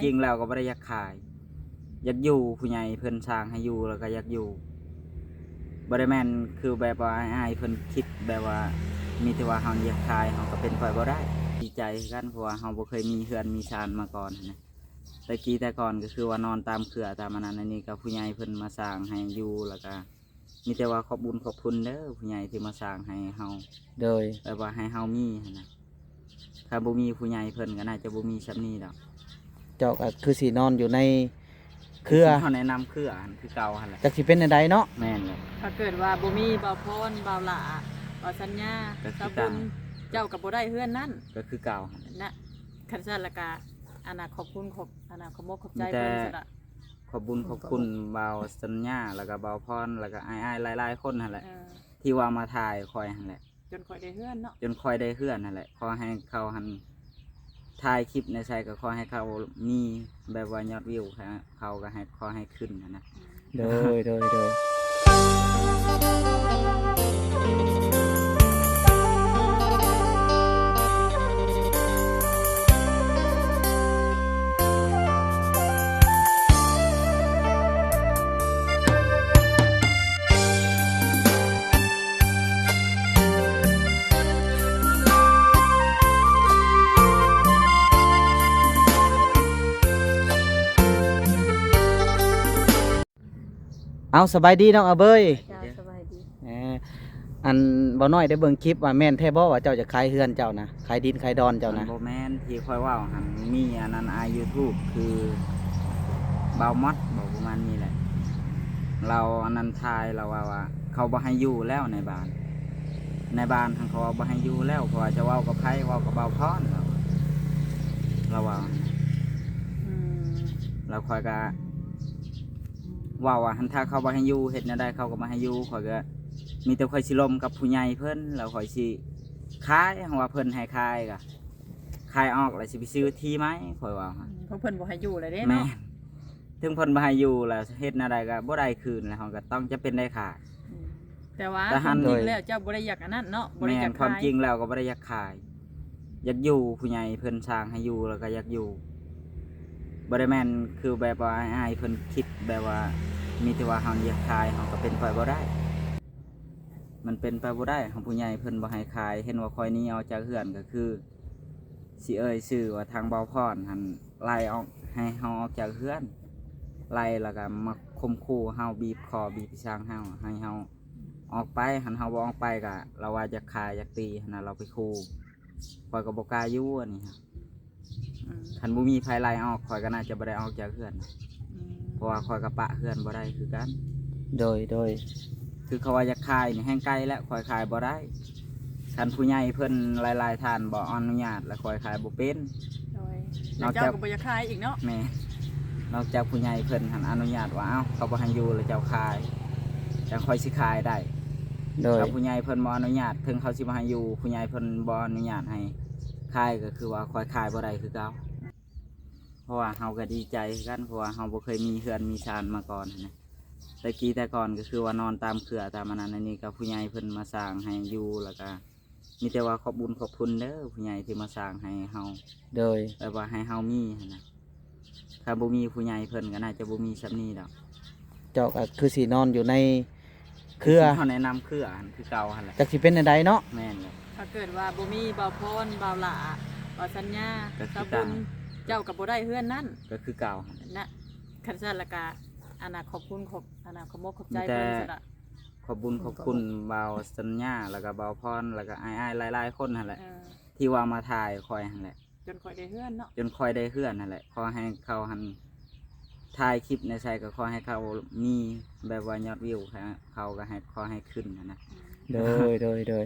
ຈິງແລ້ວກໍບໍ່ໄດ້ຢາກຂາຍ ຢາກຢູ່ ຜູ້ໃຫຍ່ເພິ່ນສ້າງໃຫ້ຢູ່ ແລ້ວກໍຢາກຢູ່ ບໍ່ໄດ້ແມ່ນຄືແບບວ່າອ້າຍໆເພິ່ນຄິດ ແບບວ່າມີແຕ່ວ່າເຮົາຢາກຂາຍ ເຮົາກໍເປັນໄປບໍ່ໄດ້. ດີໃຈຄືກັນ ເພາະວ່າເຮົາບໍ່ເຄີຍມີເຮືອນມີຊານມາກ່ອນຫັ້ນນະ. ແຕ່ກີ້ແຕ່ກ່ອນກໍຄືວ່ານອນຕາມເຄືອຕາມອັນນັ້ນອັນນີ້ ກໍຜູ້ໃຫຍ່ເພິ່ນມາສ້າງໃຫ້ຢູ່ ແລ້ວກໍມີແຕ່ວ່າຂອບບຸນຂອບຄຸນເດີ ຜູ້ໃຫຍ່ທີ່ມາສ້າງໃຫ້ເຮົາ ໂດຍ ແບບວ່າໃຫ້ເຮົາມີຫັ້ນນະ. ຖ້າບໍ່ມີຜູ້ໃຫຍ່ເພິ່ນກໍໜ້າຈະບໍ່ມີສ່ຳນີ້ດອກ. ເຈົ້າກໍຄືຊິນອນຢູ່ໃນເຄືອ ເຮົາແນະນຳເຄືອຫັ້ນຄືເກົ່າຫັ້ນແຫຼະ ຈັກຊິເປັນແນວໃດເນາະ. ແມ່ນແຫຼະ ຖ້າເກີດວ່າບໍ່ມີບ່າວພອນ ບ່າວຫຼ້າ ບ່າວສັນຍາ ກໍຄືກັນ ສາວບຸນ ເຈົ້າກໍບໍ່ໄດ້ເຮືອນນັ້ນ ກໍຄືເກົ່າຫັ້ນນະ. ຄັນຊັ້ນລະກະ ອັນນ່າ ຂອບຄຸນ ຂອບ ອັນນ່າ ຂອບມົກຂອບໃຈເພິ່ນຊັ້ນລະ. ມີແຕ່ຂອບບຸນຂອບຄຸນບ່າວສັນຍາ ແລ້ວກໍບ່າວພອນ ແລ້ວກໍອ້າຍໆຫຼາຍໆຄົນຫັ້ນແຫຼະ ເອີ ທີ່ວ່າມາຖ່າຍຂ້ອຍຫັ້ນແຫຼະ ຈົນຂ້ອຍໄດ້ເຮືອນເນາະ ຈົນຂ້ອຍໄດ້ເຮືອນຫັ້ນແຫຼະ. ຂໍໃຫ້ເຂົາຫັ້ນຖ່າຍຄລິບໃນໃສກໍຂໍໃຫ້ເຂົາມີແບບວ່າຍອດວິວ ເຂົາກໍໃຫ້ ຂໍໃຫ້ຂຶ້ນຫັ້ນນະ. ໂດຍ ໂດຍ ໂດຍ. ເອົາ ສະບາຍດີນ້ອງອາເບີຍ. ເຈົ້າ ສະບາຍດີ. ເອີ ອັນ ບ່າວນ້ອຍໄດ້ເບິ່ງຄລິບວ່າແມ່ນແທ້ບໍ່ວ່າເຈົ້າຈະຂາຍເຮືອນເຈົ້ານະ ຂາຍດິນຂາຍດອນເຈົ້ານະ? ມັນບໍ່ແມ່ນທີ່ຂ້ອຍເວົ້າຫັ້ນ ມີອັນນັ້ນ ອ້າຍຢູທູບ ຄືບ່າວມອດບໍ ປະມານນີ້ແຫຼະ ລາວອັນນັ້ນຖ່າຍ ລາວວ່າ ວ່າເຂົາບໍ່ໃຫ້ຢູ່ແລ້ວໃນບ້ານ ໃນບ້ານຫັ້ນເຂົາວ່າບໍ່ໃຫ້ຢູ່ແລ້ວ ເພາະວ່າຈະເວົ້າກັບໃຜ ເວົ້າກັບບ່າວພອນ ລາວ ລາວວ່າ. ອືມ ແລ້ວຂ້ອຍກະ ເວົ້າວ່າ ຫັ້ນ ຖ້າເຂົາບໍ່ໃຫ້ຢູ່ ເຮັດແນວໃດເຂົາກໍບໍ່ໃຫ້ຢູ່ ຂ້ອຍກໍມີແຕ່ຂ້ອຍຊິລົມກັບຜູ້ໃຫຍ່ເພິ່ນ ແລ້ວຂ້ອຍຊິຂາຍ ເຮົາວ່າເພິ່ນໃຫ້ຂາຍກໍຂາຍອອກ ແລ້ວຊິໄປຊື້ທີ່ໃໝ່ ຂ້ອຍວ່າ. ອືມ ເພາະເພິ່ນບໍ່ໃຫ້ຢູ່ແລ້ວເດ້ເນາະ. ແມ່ນ ເຖິງເພິ່ນບໍ່ໃຫ້ຢູ່ ແລ້ວເຮັດແນວໃດກໍບໍ່ໄດ້ຄືນ ແລ້ວເຮົາກໍຕ້ອງຈຳເປັນໄດ້ຂາຍ. ອືມ ແຕ່ວ່າ ແຕ່ຫັ້ນ ຄວາມຈິງແລ້ວເຈົ້າບໍ່ໄດ້ຢາກອັນນັ້ນເນາະ ບໍ່ໄດ້ຢາກຂາຍ. ແມ່ນ ຄວາມຈິງແລ້ວກໍບໍ່ໄດ້ຢາກຂາຍ ຢາກຢູ່ ຜູ້ໃຫຍ່ເພິ່ນສ້າງໃຫ້ຢູ່ ແລ້ວກໍຢາກຢູ່ ບໍ່ໄດ້ແມ່ນຄືແບບວ່າອ້າຍໆເພິ່ນຄິດ ແບບວ່າມີແຕ່ວ່າເຮົາຢາກຂາຍ ເຮົາກໍເປັນໄປບໍ່ໄດ້ ມັນເປັນໄປບໍ່ໄດ້. ເຮົາ ຜູ້ໃຫຍ່ເພິ່ນບໍ່ໃຫ້ຂາຍ ເຫັນວ່າຂ້ອຍໜີອອກຈາກເຮືອນ ກໍຄືຊິເອີ່ຍຊື່ວ່າທາງບ່າວພອນຫັ້ນ ໄລ່ອອກ ໃຫ້ເຮົາອອກຈາກເຮືອນ ໄລ່ແລ້ວກໍມາຂົ່ມຂູ່ເຮົາ ບີບຄໍບີບສັງເຮົາ ໃຫ້ເຮົາອອກໄປ ຄັນເຮົາບໍ່ອອກໄປກໍລາວວ່າຢາກຂ້າຢາກຕີຫັ້ນນະ ລາວໄປຂູ່ ຂ້ອຍກໍບໍ່ກ້າຢູ່ອັນນີ້. ອືມ ຄັນບໍ່ມີໃຜໄລ່ອອກ ຂ້ອຍກໍໜ້າຈະບໍ່ໄດ້ອອກຈາກເຮືອນ ອືມ ເພາະວ່າຂ້ອຍກໍປະເຮືອນບໍ່ໄດ້ຄືກັນ. ໂດຍ ໂດຍ. ຄືເຂົາວ່າຢາກຂາຍນີ້ແຮ່ງໄກແລ້ວ ຂ້ອຍຂາຍບໍ່ໄດ້ ຄັນຜູ້ໃຫຍ່ເພິ່ນຫຼາຍໆທ່ານບໍ່ອະນຸຍາດ ແລ້ວຂ້ອຍຂາຍບໍ່ເປັນ. ໂດຍ ແລ້ວເຈົ້າກໍບໍ່ຢາກຂາຍອີກເນາະ. ແມ່ນ ນອກຈາກຜູ້ໃຫຍ່ເພິ່ນຫັ້ນອະນຸຍາດວ່າ ເອົ້າ ເຂົາບໍ່ໃຫ້ຢູ່ ແລ້ວເຈົ້າຂາຍ ຈັ່ງຂ້ອຍຊິຂາຍໄດ້. ໂດຍ ຖ້າຜູ້ໃຫຍ່ເພິ່ນບໍ່ອະນຸຍາດ ເຖິງເຂົາຊິບໍ່ໃຫ້ຢູ່ ຜູ້ໃຫຍ່ເພິ່ນບໍ່ອະນຸຍາດໃຫ້ຂາຍ ກໍຄືວ່າຂ້ອຍຂາຍບໍ່ໄດ້ຄືເກົ່າ. ເພາະວ່າເຮົາກໍດີໃຈຄືກັນ ເພາະວ່າເຮົາບໍ່ເຄີຍມີເຮືອນມີຊານມາກ່ອນຫັ້ນນະ. ແຕ່ກີ້ແຕ່ກ່ອນກໍຄືວ່ານອນຕາມເຄືອຕາມອັນນັ້ນອັນນີ້ ກໍຜູ້ໃຫຍ່ເພິ່ນມາສ້າງໃຫ້ຢູ່ ແລ້ວກໍມີແຕ່ວ່າຂອບບຸນຂອບຄຸນເດີ ຜູ້ໃຫຍ່ທີ່ມາສ້າງໃຫ້ເຮົາ ໂດຍ ແບບວ່າໃຫ້ເຮົາມີຫັ້ນນະ. ຖ້າບໍ່ມີຜູ້ໃຫຍ່ເພິ່ນກໍໜ້າຈະບໍ່ມີສ່ຳນີ້ດອກ. ເຈົ້າກໍຄືຊິນອນຢູ່ໃນ ເຄືອ ເຮົາແນະນຳເຄືອຫັ້ນຄືເກົ່າຫັ້ນແຫຼະ ຈັກຊິເປັນແນວໃດເນາະ. ແມ່ນແຫຼະ ຖ້າເກີດວ່າບໍ່ມີບ່າວພອນ ບ່າວຫຼ້າ ບ່າວສັນຍາ ກໍຄືກັນ ສາວບຸນ ເຈົ້າກໍບໍ່ໄດ້ເຮືອນນັ້ນ ກໍຄືເກົ່າຫັ້ນນະ. ຄັນຊັ້ນລະກະ ອັນນ່າ ຂອບຄຸນ ຂອບ ອັນນ່າ ຂອບມົກຂອບໃຈເພິ່ນຊັ້ນລະ. ມີແຕ່ຂອບບຸນຂອບຄຸນບ່າວສັນຍາ ແລ້ວກໍບ່າວພອນ ແລ້ວກໍອ້າຍໆຫຼາຍໆຄົນຫັ້ນແຫຼະ ເອີ ທີ່ວ່າມາຖ່າຍຂ້ອຍຫັ້ນແຫຼະ. ຈົນຂ້ອຍໄດ້ເຮືອນເນາະ ຈົນຂ້ອຍໄດ້ເຮືອນຫັ້ນແຫຼະ. ຂໍໃຫ້ເຂົາຫັ້ນຖ່າຍຄລິບໃນໃສກໍຂໍໃຫ້ເຂົາມີແບບວ່າຍອດວິວ ເຂົາກໍໃຫ້ ຂໍໃຫ້ຂຶ້ນຫັ້ນນະ. ໂດຍ ໂດຍ ໂດຍ.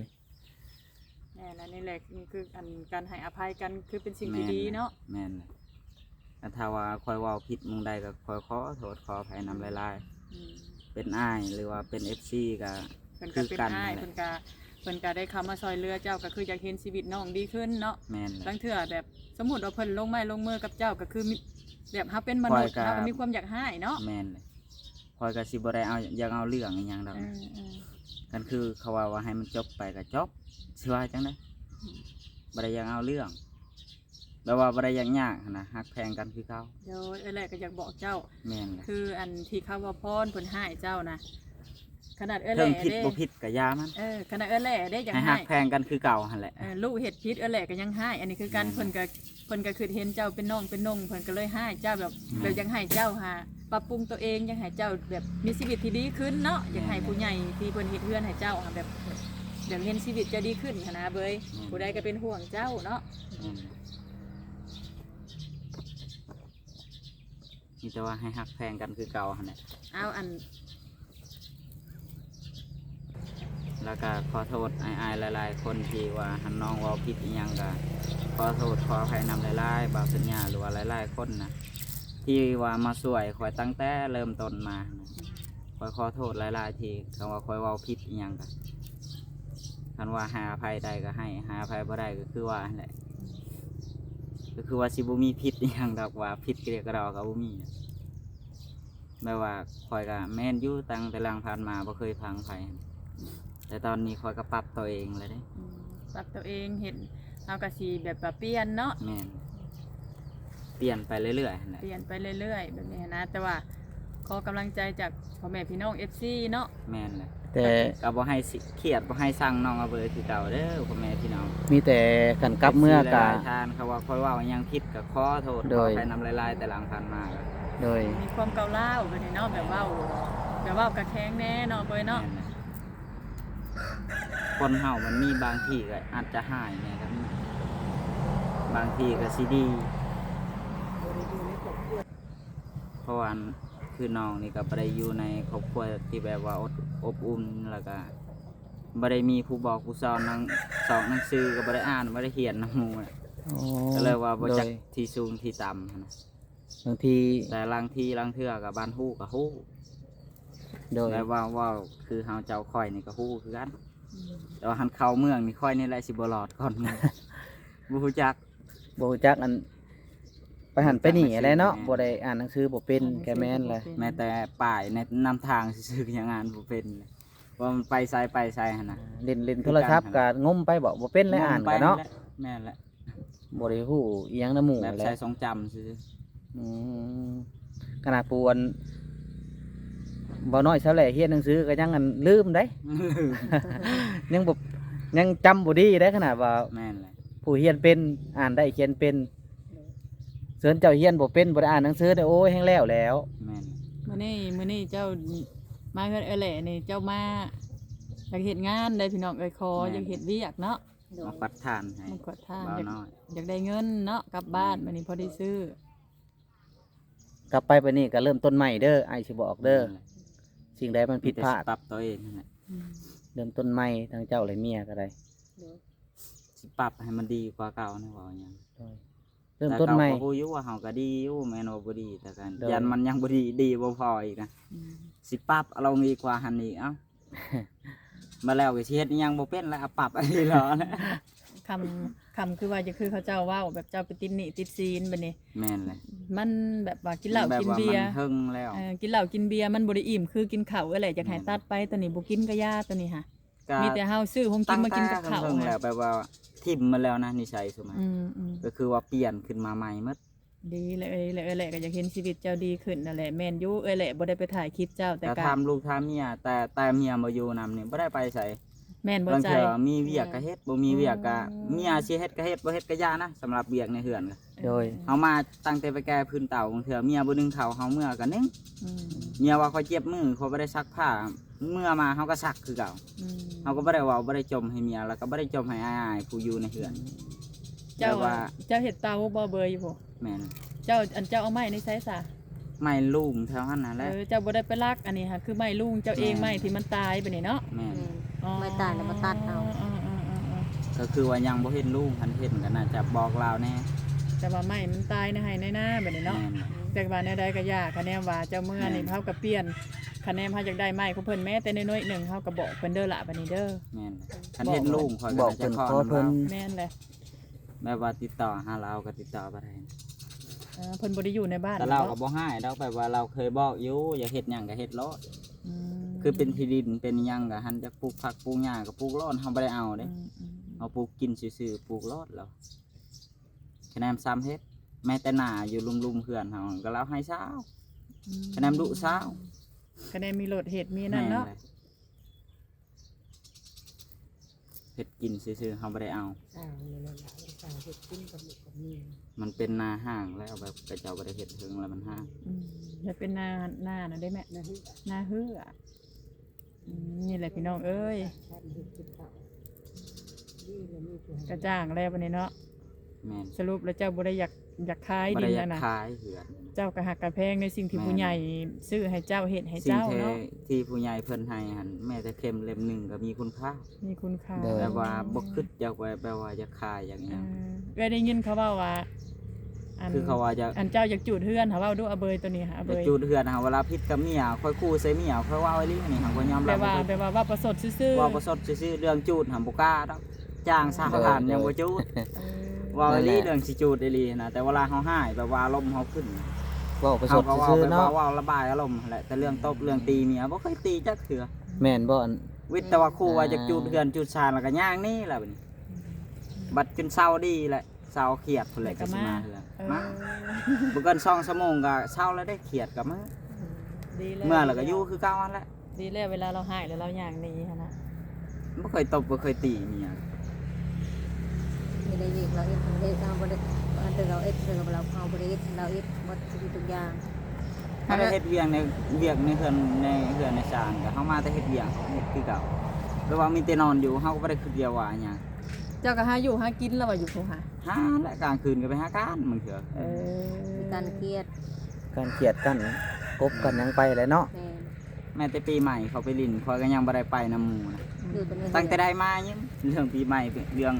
ແມ່ນ ອັນນີ້ແຫຼະ ຄືອັນການໃຫ້ອະໄພກັນ ຄືເປັນສິ່ງທີ່ດີເນາະ. ແມ່ນແຫຼະ ແມ່ນແຫຼະ. ອັນຖ້າວ່າຂ້ອຍເວົ້າຜິດໝ່ອງໃດກໍຂ້ອຍຂໍໂທດຂໍອະໄພນຳຫຼາຍໆ. ອືມ ເປັນອ້າຍ ຫຼືວ່າເປັນເອັຟຊີກໍ ເພິ່ນກໍເປັນອ້າຍ ຄືກັນຫັ້ນແຫຼະ ເພິ່ນກໍ ເພິ່ນກໍໄດ້ເຂົ້າມາຊ່ອຍເຫຼືອເຈົ້າ ກໍຄືຢາກເຫັນຊີວິດນ້ອງດີຂຶ້ນເນາະ. ແມ່ນແຫຼະ ລາງເທື່ອແບບສົມມຸດວ່າເພິ່ນລົງໄມ້ລົງມືກັບເຈົ້າ ກໍຄືມີ ແບບເຮົາເປັນມະນຸດ ຂ້ອຍກໍ ເຮົາກໍມີຄວາມຢາກຮ້າຍເນາະ. ແມ່ນແຫຼະ ຂ້ອຍກໍຊິບໍ່ໄດ້ເອົາ ຢາກເອົາເລື່ອງອີ່ຫຍັງດອກ. ເອີ ເອີ ຄັນຄືເຂົາເວົ້າວ່າໃຫ້ມັນຈົບໄປກໍຈົບ ຊິວ່າຈັ່ງໃດ? ອືມ ບໍ່ໄດ້ຢາກເອົາເລື່ອງ. ແບບວ່າບໍ່ໄດ້ຢາກຍາກຫັ້ນນະ ຮັກແພງກັນຄືເກົ່າ. ໂດຍ ເອື້ອຍແຫຼະກໍຢາກບອກເຈົ້າ ແມ່ນແຫຼະ ຄືອັນທີ່ເຂົາວ່າພອນເພິ່ນຮ້າຍເຈົ້ານະ ຂະໜາດເອື້ອຍແຫຼະເດ້ ເຖິງຜິດບໍ່ຜິດກໍຢ່າມັນ ເອີ ຂະໜາດເອື້ອຍແຫຼະເດ້ຍັງຮ້າຍ ໃຫ້ຮັກແພງກັນຄືເກົ່າຫັ້ນແຫຼະ ເອີ ລູກເຮັດຜິດເອື້ອຍແຫຼະກໍຍັງຮ້າຍ ອັນນີ້ຄືກັນ ແມ່ນແຫຼະ ເພິ່ນກໍ ເພິ່ນກໍຄິດເຫັນເຈົ້າເປັນນ້ອງເປັນນຸ່ງ ເພິ່ນກໍເລີຍຮ້າຍເຈົ້າ ແບບ ແມ່ນ ແບບຢາກໃຫ້ເຈົ້າຫາປັບປຸງຕົວເອງ ຢາກໃຫ້ເຈົ້າແບບມີຊີວິດທີ່ດີຂຶ້ນເນາະ ຢາກໃຫ້ ແມ່ນ ຜູ້ໃຫຍ່ທີ່ເພິ່ນເຮັດເຮືອນໃຫ້ເຈົ້າຫາແບບ ແບບເຫັນຊີວິດເຈົ້າດີຂຶ້ນຫັ້ນນະເບີຍ ແມ່ນ ຜູ້ໃດກໍເປັນຫ່ວງເຈົ້າເນາະ ແມ່ນ ມີແຕ່ວ່າໃຫ້ຮັກແພງກັນຄືເກົ່າຫັ້ນແຫຼະ ເອົາອັນ ແລ້ວກໍຂໍໂທດອ້າຍໆຫຼາຍໆຄົນທີ່ວ່າຫັ້ນ ນ້ອງເວົ້າຜິດອີ່ຫຍັງກໍຂໍໂທດຂໍອະໄພນຳຫຼາຍໆ ບ່າວສັນຍາ ຫຼືວ່າຫຼາຍໆຄົນນະ ທີ່ວ່າມາຊ່ວຍຂ້ອຍຕັ້ງແຕ່ເລີ່ມຕົ້ນມານະ ຂ້ອຍຂໍໂທດຫຼາຍໆທີ່ ຄັນວ່າຂ້ອຍເວົ້າຜິດອີ່ຫຍັງກໍ ຄັນວ່າໃຫ້ອະໄພໄດ້ກໍໃຫ້ ໃຫ້ອະໄພບໍ່ໄດ້ກໍຄືວ່າຫັ້ນແຫຼະ ກໍຄືວ່າຊິບໍ່ມີຜິດອີ່ຫຍັງດອກ ວ່າຜິດກະດຽກກະດໍກໍບໍ່ມີນະ. ແບບວ່າຂ້ອຍກໍແມ່ນຢູ່ ຕັ້ງແຕ່ຫຼັງຜ່ານມາບໍ່ເຄີຍພັງໃຜ ແຕ່ຕອນນີ້ຂ້ອຍກໍປັບຕົວເອງແລ້ວເດ້ ອືມ ປັບຕົວເອງ ເຫັນເຮົາກໍຊິແບບວ່າປ່ຽນເນາະ ແມ່ນ ປ່ຽນໄປເລື້ອຍໆຫັ້ນແຫຼະ ປ່ຽນໄປເລື້ອຍໆແບບນີ້ຫັ້ນນະ ແຕ່ວ່າຂໍກຳລັງໃຈຈາກພໍ່ແມ່ພີ່ນ້ອງເອັຟຊີເນາະ ແມ່ນແຫຼະ ແຕ່ກໍບໍ່ໃຫ້ຊິຄຽດ ບໍ່ໃຫ້ຊັງນ້ອງອາເບີຍຄືເກົ່າເດີພໍ່ແມ່ພີ່ນ້ອງ ມີແຕ່ຄັນກັບເມືອກໍ ເອັຟຊີຫຼາຍໆທ່ານ ເຂົາວ່າຂ້ອຍເວົ້າຫຍັງຜິດກໍຂໍໂທດ ໂດຍ ຂໍອະໄພນຳຫຼາຍໆ ແຕ່ຫຼັງຜ່ານມາກໍ ໂດຍ ມີຄວາມກ້າວຮ້າວແບບນີ້ເນາະ ແບບເວົ້າ ແບບເວົ້າກະແຂງແດ່ເນາະເບີຍເນາະ ແມ່ນແຫຼະ ຄົນເຮົາມັນມີບາງທີກໍອາດຈະຮ້າຍແດ່ກໍມີ ບາງທີກໍຊິດີ ເພາະວ່າຄືນ້ອງນີ້ກໍບໍ່ໄດ້ຢູ່ໃນຄອບຄົວທີ່ແບບວ່າອົບ ອົບອຸ່ນ ແລ້ວກໍບໍ່ໄດ້ມີຜູ້ບອກຜູ້ສອນ ໜັງ ສອກໜັງສືກໍບໍ່ໄດ້ອ່ານ ບໍ່ໄດ້ຮຽນນຳໝູ່ ອໍ ກໍເລີຍວ່າບໍ່ຈັກ ໂດຍ ທີ່ສູງທີ່ຕ່ຳຫັ້ນນະ ບາງທີ ແຕ່ລາງທີລາງເທື່ອກໍບານຮູ້ກໍຮູ້ ໂດຍ ແຕ່ວ່າເວົ້າຄືເຮົາເຈົ້າຂ້ອຍນີ້ກໍຮູ້ຄືກັນ ອືມ ແຕ່ວ່າຄັນເຂົ້າເມືອງນີ້ຂ້ອຍນີ້ແຫຼະຊິບໍ່ລອດກ່ອນໝູ່ ບໍ່ຮູ້ຈັກ ບໍ່ຮູ້ຈັກ ອັນ ໄປຫັ້ນໄປນີ້ຫັ້ນແຫຼະເນາະ ແມ່ນ ບໍ່ໄດ້ອ່ານໜັງສືບໍ່ເປັນ ອ່ານໜັງສື ກໍແມ່ນແຫຼະ ບໍ່ເປັນ ແມ້ແຕ່ປ້າຍໃນນຳທາງຊື່ໆກໍຍັງອ່ານບໍ່ເປັນ ວ່າມັນໄປໃສໄປໃສຫັ້ນນະ ອ່າ ຫຼິ້ນ ຫຼິ້ນໂທລະສັບກໍງົມໄປບໍ ບໍ່ເປັນແຫຼະ ງົມໄປ ອ່ານກໍເນາະ ແມ່ນແຫຼະ ບໍ່ໄດ້ຮູ້ອີ່ຫຍັງນຳໝູ່ ແບບໃສ່ ແຫຼະ ຊົງຈຳຊື່ໆ ອືມ ຂະໜາດຜູ້ອັນ ບໍ່ນ້ອຍຊາວແຫຼຮຽນໜັງສືກໍຍັງອັນລືມໄດ໋ ລືມ ຍັງບໍ່ ຍັງຈຳບໍ່ດີໄດ໋ ຂະໜາດວ່າ ແມ່ນແຫຼະ ຜູ້ຮຽນເປັນ ອ່ານໄດ້ຂຽນເປັນ ໂດຍ ສ່ວນເຈົ້າຮຽນບໍ່ເປັນ ບໍ່ໄດ້ອ່ານໜັງສືນີ້ ໂອ້ຍ ແຮ່ງແລ້ວແລ້ວ ແມ່ນ ມື້ນີ້ ມື້ນີ້ເຈົ້າມາເຮືອນເອື້ອຍແຫຼນີ້ ເຈົ້າມາຢາກເຮັດງານໄດ໋ພີ່ນ້ອງເອີຍ ຂໍ ແມ່ນ ຢາກເຮັດວຽກເນາະ ໂດຍ ມາຂວັດທານໃຫ້ ມາຂວັດທານ ບ່າວນ້ອຍ ຢາກ ຢາກໄດ້ເງິນເນາະ ກັບບ້ານ ແມ່ນ ບັດນີ້ພໍໄດ້ຊື້ ກັບໄປບັດນີ້ກໍເລີ່ມຕົ້ນໃໝ່ເດີ ອ້າຍຊິບອກເດີ ແມ່ນແຫຼະ ສິ່ງໃດມັນຜິດພາດ ມີແຕ່ຊິປັບຕົວເອງຫັ້ນແຫຼະ ອືມ ເລີ່ມຕົ້ນໃໝ່ ທັງເຈົ້າແລະເມຍກໍໄດ້ ໂດຍ ຊິປັບໃຫ້ມັນດີກວ່າເກົ່ານະ ເວົ້າຫຍັງ ໂດຍ ເລີ່ມຕົ້ນໃໝ່ ແຕ່ເຮົາກໍຮູ້ຢູ່ວ່າເຮົາກໍດີຢູ່ ແມ່ນວ່າບໍ່ດີ ແຕ່ກໍ ໂດຍ ຢ້ານມັນຍັງບໍ່ດີ ດີບໍ່ພໍອີກນະ ອືມ ຊິປັບເອົາລົງອີກກວ່າຫັ້ນອີກ ເອົ້າ ມາແລ້ວກໍຊິເຮັດອີ່ຫຍັງບໍ່ເປັນແລ້ວ ປັບອັນນີ້ເນາະ ຄຳ ຄຳຄືວ່າຈະຄືເຂົາເຈົ້າເວົ້າ ແບບເຈົ້າໄປຕິດໜີ້ຕິດສິນບັດນີ້ ແມ່ນແຫຼະ ມັນແບບວ່າກິນເຫຼົ້າ ແບບວ່າ ກິນເບຍ ມັນເຖິງແລ້ວ ເອີ ກິນເຫຼົ້າກິນເບຍມັນບໍ່ໄດ້ອີ່ມຄືກິນເຂົ້າ ເອີຍແຫຼະ ຢາກໃຫ້ ແມ່ນ ຕັດໄປ ໂຕນີ້ບໍ່ກິນກໍຢ່າ ໂຕນີ້ຫາ ກໍ ມີແຕ່ເຮົາຊື້ຂອງກິນມາກິນກັບເຂົ້າ ຕັ້ງແຕ່ເຖິງແລ້ວ ແບບວ່າຖິ້ມໝົດແລ້ວນະ ນິໄສຊຸມ ອືມໆ ກໍຄືວ່າປ່ຽນຂຶ້ນມາໃໝ່ໝົດ ດີແຫຼະເອີຍ ແລະເອື້ອຍແຫຼກໍຢາກເຫັນຊີວິດເຈົ້າດີຂຶ້ນນັ້ນແຫຼະ ແມ່ນຢູ່ ເອື້ອຍແຫຼບໍ່ໄດ້ໄປຖ່າຍຄລິບເຈົ້າ ແຕ່ ແຕ່ ກໍຖາມລູກຖາມເມຍ ແຕ່ ແຕ່ເມຍບໍ່ຢູ່ນຳນີ້ບໍ່ໄດ້ໄປໃສ ແມ່ນບໍ່ ລາງເທື່ອ ໃຈ ມີວຽກກໍເຮັດ ບໍ່ມີວຽກກໍ ອືມ ເມຍຊິເຮັດກໍເຮັດ ບໍ່ເຮັດກໍຢ່ານະ ສຳລັບວຽກໃນເຮືອນ ໂດຍ ເຮົາມາຕັ້ງແຕ່ໄປແກ່ພື້ນເຕົາ ບາງເທື່ອເມຍບໍ່ໜຶ້ງເຂົ້າ ເຮົາເມືອກໍໜຶ້ງ ອືມ ເມຍວ່າຂ້ອຍເຈັບມື ຂ້ອຍບໍ່ໄດ້ຊັກຜ້າ ເມືອມາເຮົາກໍຊັກຄືເກົ່າ ອືມ ເຮົາກໍບໍ່ໄດ້ເວົ້າ ບໍ່ໄດ້ຈົ່ມໃຫ້ເມຍ ແລ້ວກໍບໍ່ໄດ້ຈົ່ມໃຫ້ອ້າຍໆຜູ້ຢູ່ໃນເຮືອນ ອືມ ເຈົ້າ ແບບວ່າ ເຈົ້າເຮັດເຕົາບໍ່ ເບີຍຢູ່ພຸ້ນ ແມ່ນ ເຈົ້າ ອັນເຈົ້າເອົາໄມ້ໃນໃສຊະ ໄມ້ລຸງແຖວຫັ້ນນະແຫຼະ ເອີ ເຈົ້າບໍ່ໄດ້ໄປລັກ ອັນນີ້ຫາຄືໄມ້ລຸງເຈົ້າເອງ ແມ່ນ ໄມ້ທີ່ມັນຕາຍບັດນີ້ເນາະ ແມ່ນ ອືມ ອໍ ໄມ້ຕາຍແລ້ວມາຕັດເອົາ ເອີໆໆໆ ກໍຄືວ່າຍັງບໍ່ເຫັນລຸງ ຄັນເຫັນກໍໜ້າຈະບອກລາວແດ່ ແຕ່ວ່າໄມ້ມັນຕາຍໃນໄຮ່ໃນນາບັດນີ້ເນາະ ແມ່ນ ແຕ່ວ່າແນວໃດກໍຢ່າ ຄະແນນວ່າເຈົ້າເມືອນີ້ ແມ່ນ ເຮົາກໍປ່ຽນ ຄະແນນເຮົາຢາກໄດ້ໄມ້ຂອງເພິ່ນແມ້ແຕ່ນ້ອຍໆໜຶ່ງ ເຮົາກໍບອກເພິ່ນເດີລະບັດນີ້ເດີ ແມ່ນ ຄັນເຫັນລຸງຂ້ອຍກໍໜ້າຈະຂໍນຳລາວ ແມ່ນແຫຼະ ແບບວ່າຕິດຕໍ່ຫາລາວກໍຕິດຕໍ່ບໍ່ໄດ້ ເອີ ເພິ່ນບໍ່ໄດ້ຢູ່ໃນບ້ານ ແຕ່ລາວກໍບໍ່ຮ້າຍດອກ ແບບວ່າລາວເຄີຍບອກຢູ່ ຢາກເຮັດຫຍັງກໍເຮັດໂລດ ອືມ ຄືເປັນທີ່ດິນເປັນຫຍັງກໍຫັ້ນ ຢາກປູກຜັກປູກຫຍ້າກໍປູກໂລດ ເຮົາບໍ່ໄດ້ເອົາເດ້ ອືມໆ ເຮົາປູກກິນຊື່ໆ ປູກໂລດລາວ ຄະແນນຊ້ຳເຮັດ ແມ້ແຕ່ໜ້າຢູ່ລຸ່ມໆເຮືອນເຮົາກໍລາວໃຫ້ຊາວ ອືມ ຄະແນນດຸຊາວ ຄະແນນມີລົດເຮັດມີນັ້ນເນາະ ແມ່ນແຫຼະ. ເຮັດກິນຊື່ໆ ເຮົາບໍ່ໄດ້ເອົາ ສ້າງນີ້ແຫຼະ ສ້າງເຮັດກິນກັບລູກກັບເມຍ ມັນເປັນນາຮ້າງແລ້ວ ແບບເຂົາເຈົ້າບໍ່ໄດ້ເຮັດເຖິງແລ້ວມັນຮ້າງ ອືມ ແລ້ວເປັນນາ ນານັ້ນເດ້ແມ່ ນາເຮືອ ນາເຮືອ ອືມ ນີ້ແຫຼະພີ່ນ້ອງເອີຍ ກະຈ້າງແລ້ວບັດນີ້ເນາະ. ແມ່ນ ສະຫຼຸບແລ້ວເຈົ້າບໍ່ໄດ້ຢາກ ຢາກຂາຍດິນຫັ້ນນະ ບໍ່ໄດ້ຢາກຂາຍເຮືອນ ເຈົ້າກໍຮັກກໍແພງໃນສິ່ງທີ່ ແມ່ນ ຜູ້ໃຫຍ່ຊື້ໃຫ້ເຈົ້າ ເຮັດໃຫ້ເຈົ້າເນາະ ສິ່ງທີ່ ທີ່ຜູ້ໃຫຍ່ເພິ່ນໃຫ້ຫັ້ນ ແມ້ແຕ່ເຂັມເຫຼັ້ມໜຶ່ງກໍມີຄຸນຄ່າ ມີຄຸນຄ່າ ໂດຍ ແບບວ່າບໍ່ຄິດຢາກໄປ ແບບວ່າຢາກຂາຍຢາກຫຍັງ ເອີ ເອື້ອຍໄດ້ຍິນເຂົາເວົ້າວ່າ ອັນ ຄືເຂົາວ່າຢາກ ອັນເຈົ້າຢາກຈູດເຮືອນ ເຂົາເວົ້າດູ ອະເບີຍໂຕນີ້ ອະເບີຍ ຢາກຈູດເຮືອນ ຫາເວລາຜິດກັບເມຍ ຂ້ອຍຂູ່ໃສ່ເມຍ ຂ້ອຍເວົ້າອີ່ຫຼີນີ້ ຫາຂ້ອຍຍອມຮັບ ແບບວ່າ ແບບວ່າເວົ້າປະຊົດຊື່ໆ ເວົ້າປະຊົດຊື່ໆ ເລື່ອງຈູດຫັ້ນບໍ່ກ້າດອກ ຈ້າງຊາວລ້ານຍັງບໍ່ຈູດ ເວົ້າອີ່ຫຼີ ເອີ ເລື່ອງຊິຈູດອີ່ຫຼີນະ ແຕ່ເວລາເຮົາຮ້າຍ ແບບວ່າອາລົມເຮົາຂຶ້ນ ເວົ້າປະຊົດຊື່ໆເນາະ ເວົ້າລະບາຍອາລົມຫັ້ນແຫຼະ ແຕ່ເລື່ອງຕົບເລື່ອງຕີເມຍບໍ່ເຄີຍຕີຈັກເທື່ອ ແມ່ນບໍ່ ອັນ ວິດແຕ່ວ່າຂູ່ວ່າຈະຈູດເຮືອນຈູດຊານ ແລ້ວກໍຍ່າງໜີແລ້ວບັດນີ້ ບັດຈົນເຊົາດີແຫຼະ ເຊົາຄຽດພຸ້ນແຫຼະ ແລ້ວກໍ ກໍຊິມາ ມາເຮືອນ ເອີ ມາ ບໍ່ເກີນສອງຊົ່ວໂມງກໍເຊົາແລ້ວເດ້ ຄຽດກໍມາ ດີແລ້ວ ເມື່ອແລ້ວກໍຢູ່ຄືເກົ່າຫັ້ນແຫຼະ. ດີແລ້ວ ເວລາລາວຮ້າຍແລ້ວລາວຍ່າງໜີຫັ້ນນະ ບໍ່ເຄີຍຕົບບໍ່ເຄີຍຕີເມຍ ມີແຕ່ວຽກລາວເຮັດ ເຮົາບໍ່ໄດ້ ອັນເຮົາເຮັດ ເຮົາບໍ່ໄດ້ເຮັດ ເຮົາເຮັດໝົດທຸກສິ່ງທຸກຢ່າງ ເຮົາໄດ້ເຮັດວຽກໃນ ວຽກໃນເຮືອນ ໃນເຮືອນໃນຊານ ກໍເຮົາມາແຕ່ເຮັດວຽກ ເຮັດຄືເກົ່າ ແຕ່ວ່າມີແຕ່ນອນຢູ່ ເຮົາກໍບໍ່ໄດ້ຄິດວຽກວ່າຫຍັງ ເຈົ້າກໍຫາຢູ່ຫາກິນແລ້ວວ່າຢູ່ພຸ້ນຫາ ຫາແຫຼະ ກາງຄືນກໍໄປຫາການບາງເທື່ອ ເອີ ການຄຽດ ການຄຽດ ການກົບ ອືມ ກັນຫຍັງໄປແຫຼະເນາະ ແມ່ນ ແມ້ແຕ່ປີໃໝ່ເຂົາໄປຫຼິ້ນ ຂ້ອຍກໍຍັງບໍ່ໄດ້ໄປນຳໝູ່ນະ ຢູ່ແຕ່ໃນເຮືອນ ຕັ້ງແຕ່ໄດ້ມາຍັງ ເລື່ອງປີໃໝ່ ເລື່ອງ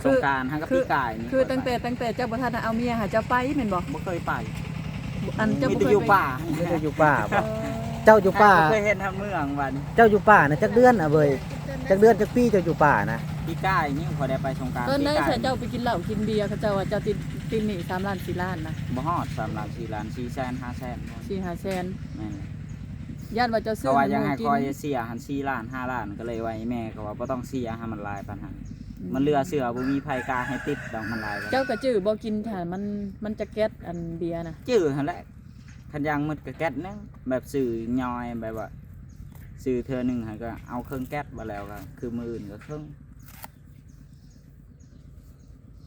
ຄື ສົງການ ຫາກັບປີກາຍນີ້ ຄືຕັ້ງແຕ່ ຕັ້ງແຕ່ເຈົ້າບໍ່ທັນໄດ້ເອົາເມຍຫາ ເຈົ້າໄປແມ່ນບໍ່? ບໍ່ເຄີຍໄປ ອັນເຈົ້າ ມີແຕ່ຢູ່ປ່າ ມີແຕ່ຢູ່ປ່າບໍ່? ເອີ ເຈົ້າຢູ່ປ່າ ບໍ່ເຄີຍເຫັນທາງເມືອງບັດນີ້ ເຈົ້າຢູ່ປ່ານະຈັກເດືອນອະເບີຍ? ຈັກເດືອນຈັກປີເຈົ້າຢູ່ປ່ານະ? ປີກາຍນີ້ຂ້ອຍໄດ້ໄປສົງການ ຕອນໃດ ປີກາຍ ຊະ ເຈົ້າໄປກິນເຫຼົ້າກິນເບຍ ເຂົາເຈົ້າວ່າເຈົ້າຕິດ ຕິດໜີ້ສາມລ້ານ ສີ່ລ້ານນະ ບໍ່ຮອດສາມລ້ານ ສີ່ລ້ານ ສີ່ແສນ ຫ້າແສນ ສີ່ຫ້າແສນ ແມ່ນແຫຼະ ຢ້ານວ່າເຈົ້າຊື້ ເຂົາວ່າຢາກໃຫ້ຂ້ອຍເສຍຫັ້ນສີ່ລ້ານ ຫ້າລ້ານ ກໍເລີຍວ່າໃຫ້ແມ່ ເຂົາວ່າບໍ່ຕ້ອງເສຍໃຫ້ມັນຫຼາຍປານຫັ້ນ ອືມ ມັນເຫຼືອເຊື່ອ ບໍ່ມີໃຜກ້າໃຫ້ຕິດດອກ ມັນຫຼາຍປານ ເຈົ້າກໍຈື່ບໍ່ ກິນຖ້າມັນ ມັນຈະແກັດ ອັນເບຍນະ ຈື່ຫັ້ນແຫຼະ ຄັນຢ່າງໝົດກໍແກັດໜຶ່ງ ແບບຊື້ຍ່ອຍ ແບບວ່າຊື້ເທື່ອໜຶ່ງຫັ້ນກໍເອົາເຄິ່ງແກັດ ບາດແລ້ວກໍຄືມື້ອື່ນກໍເຄິ່ງ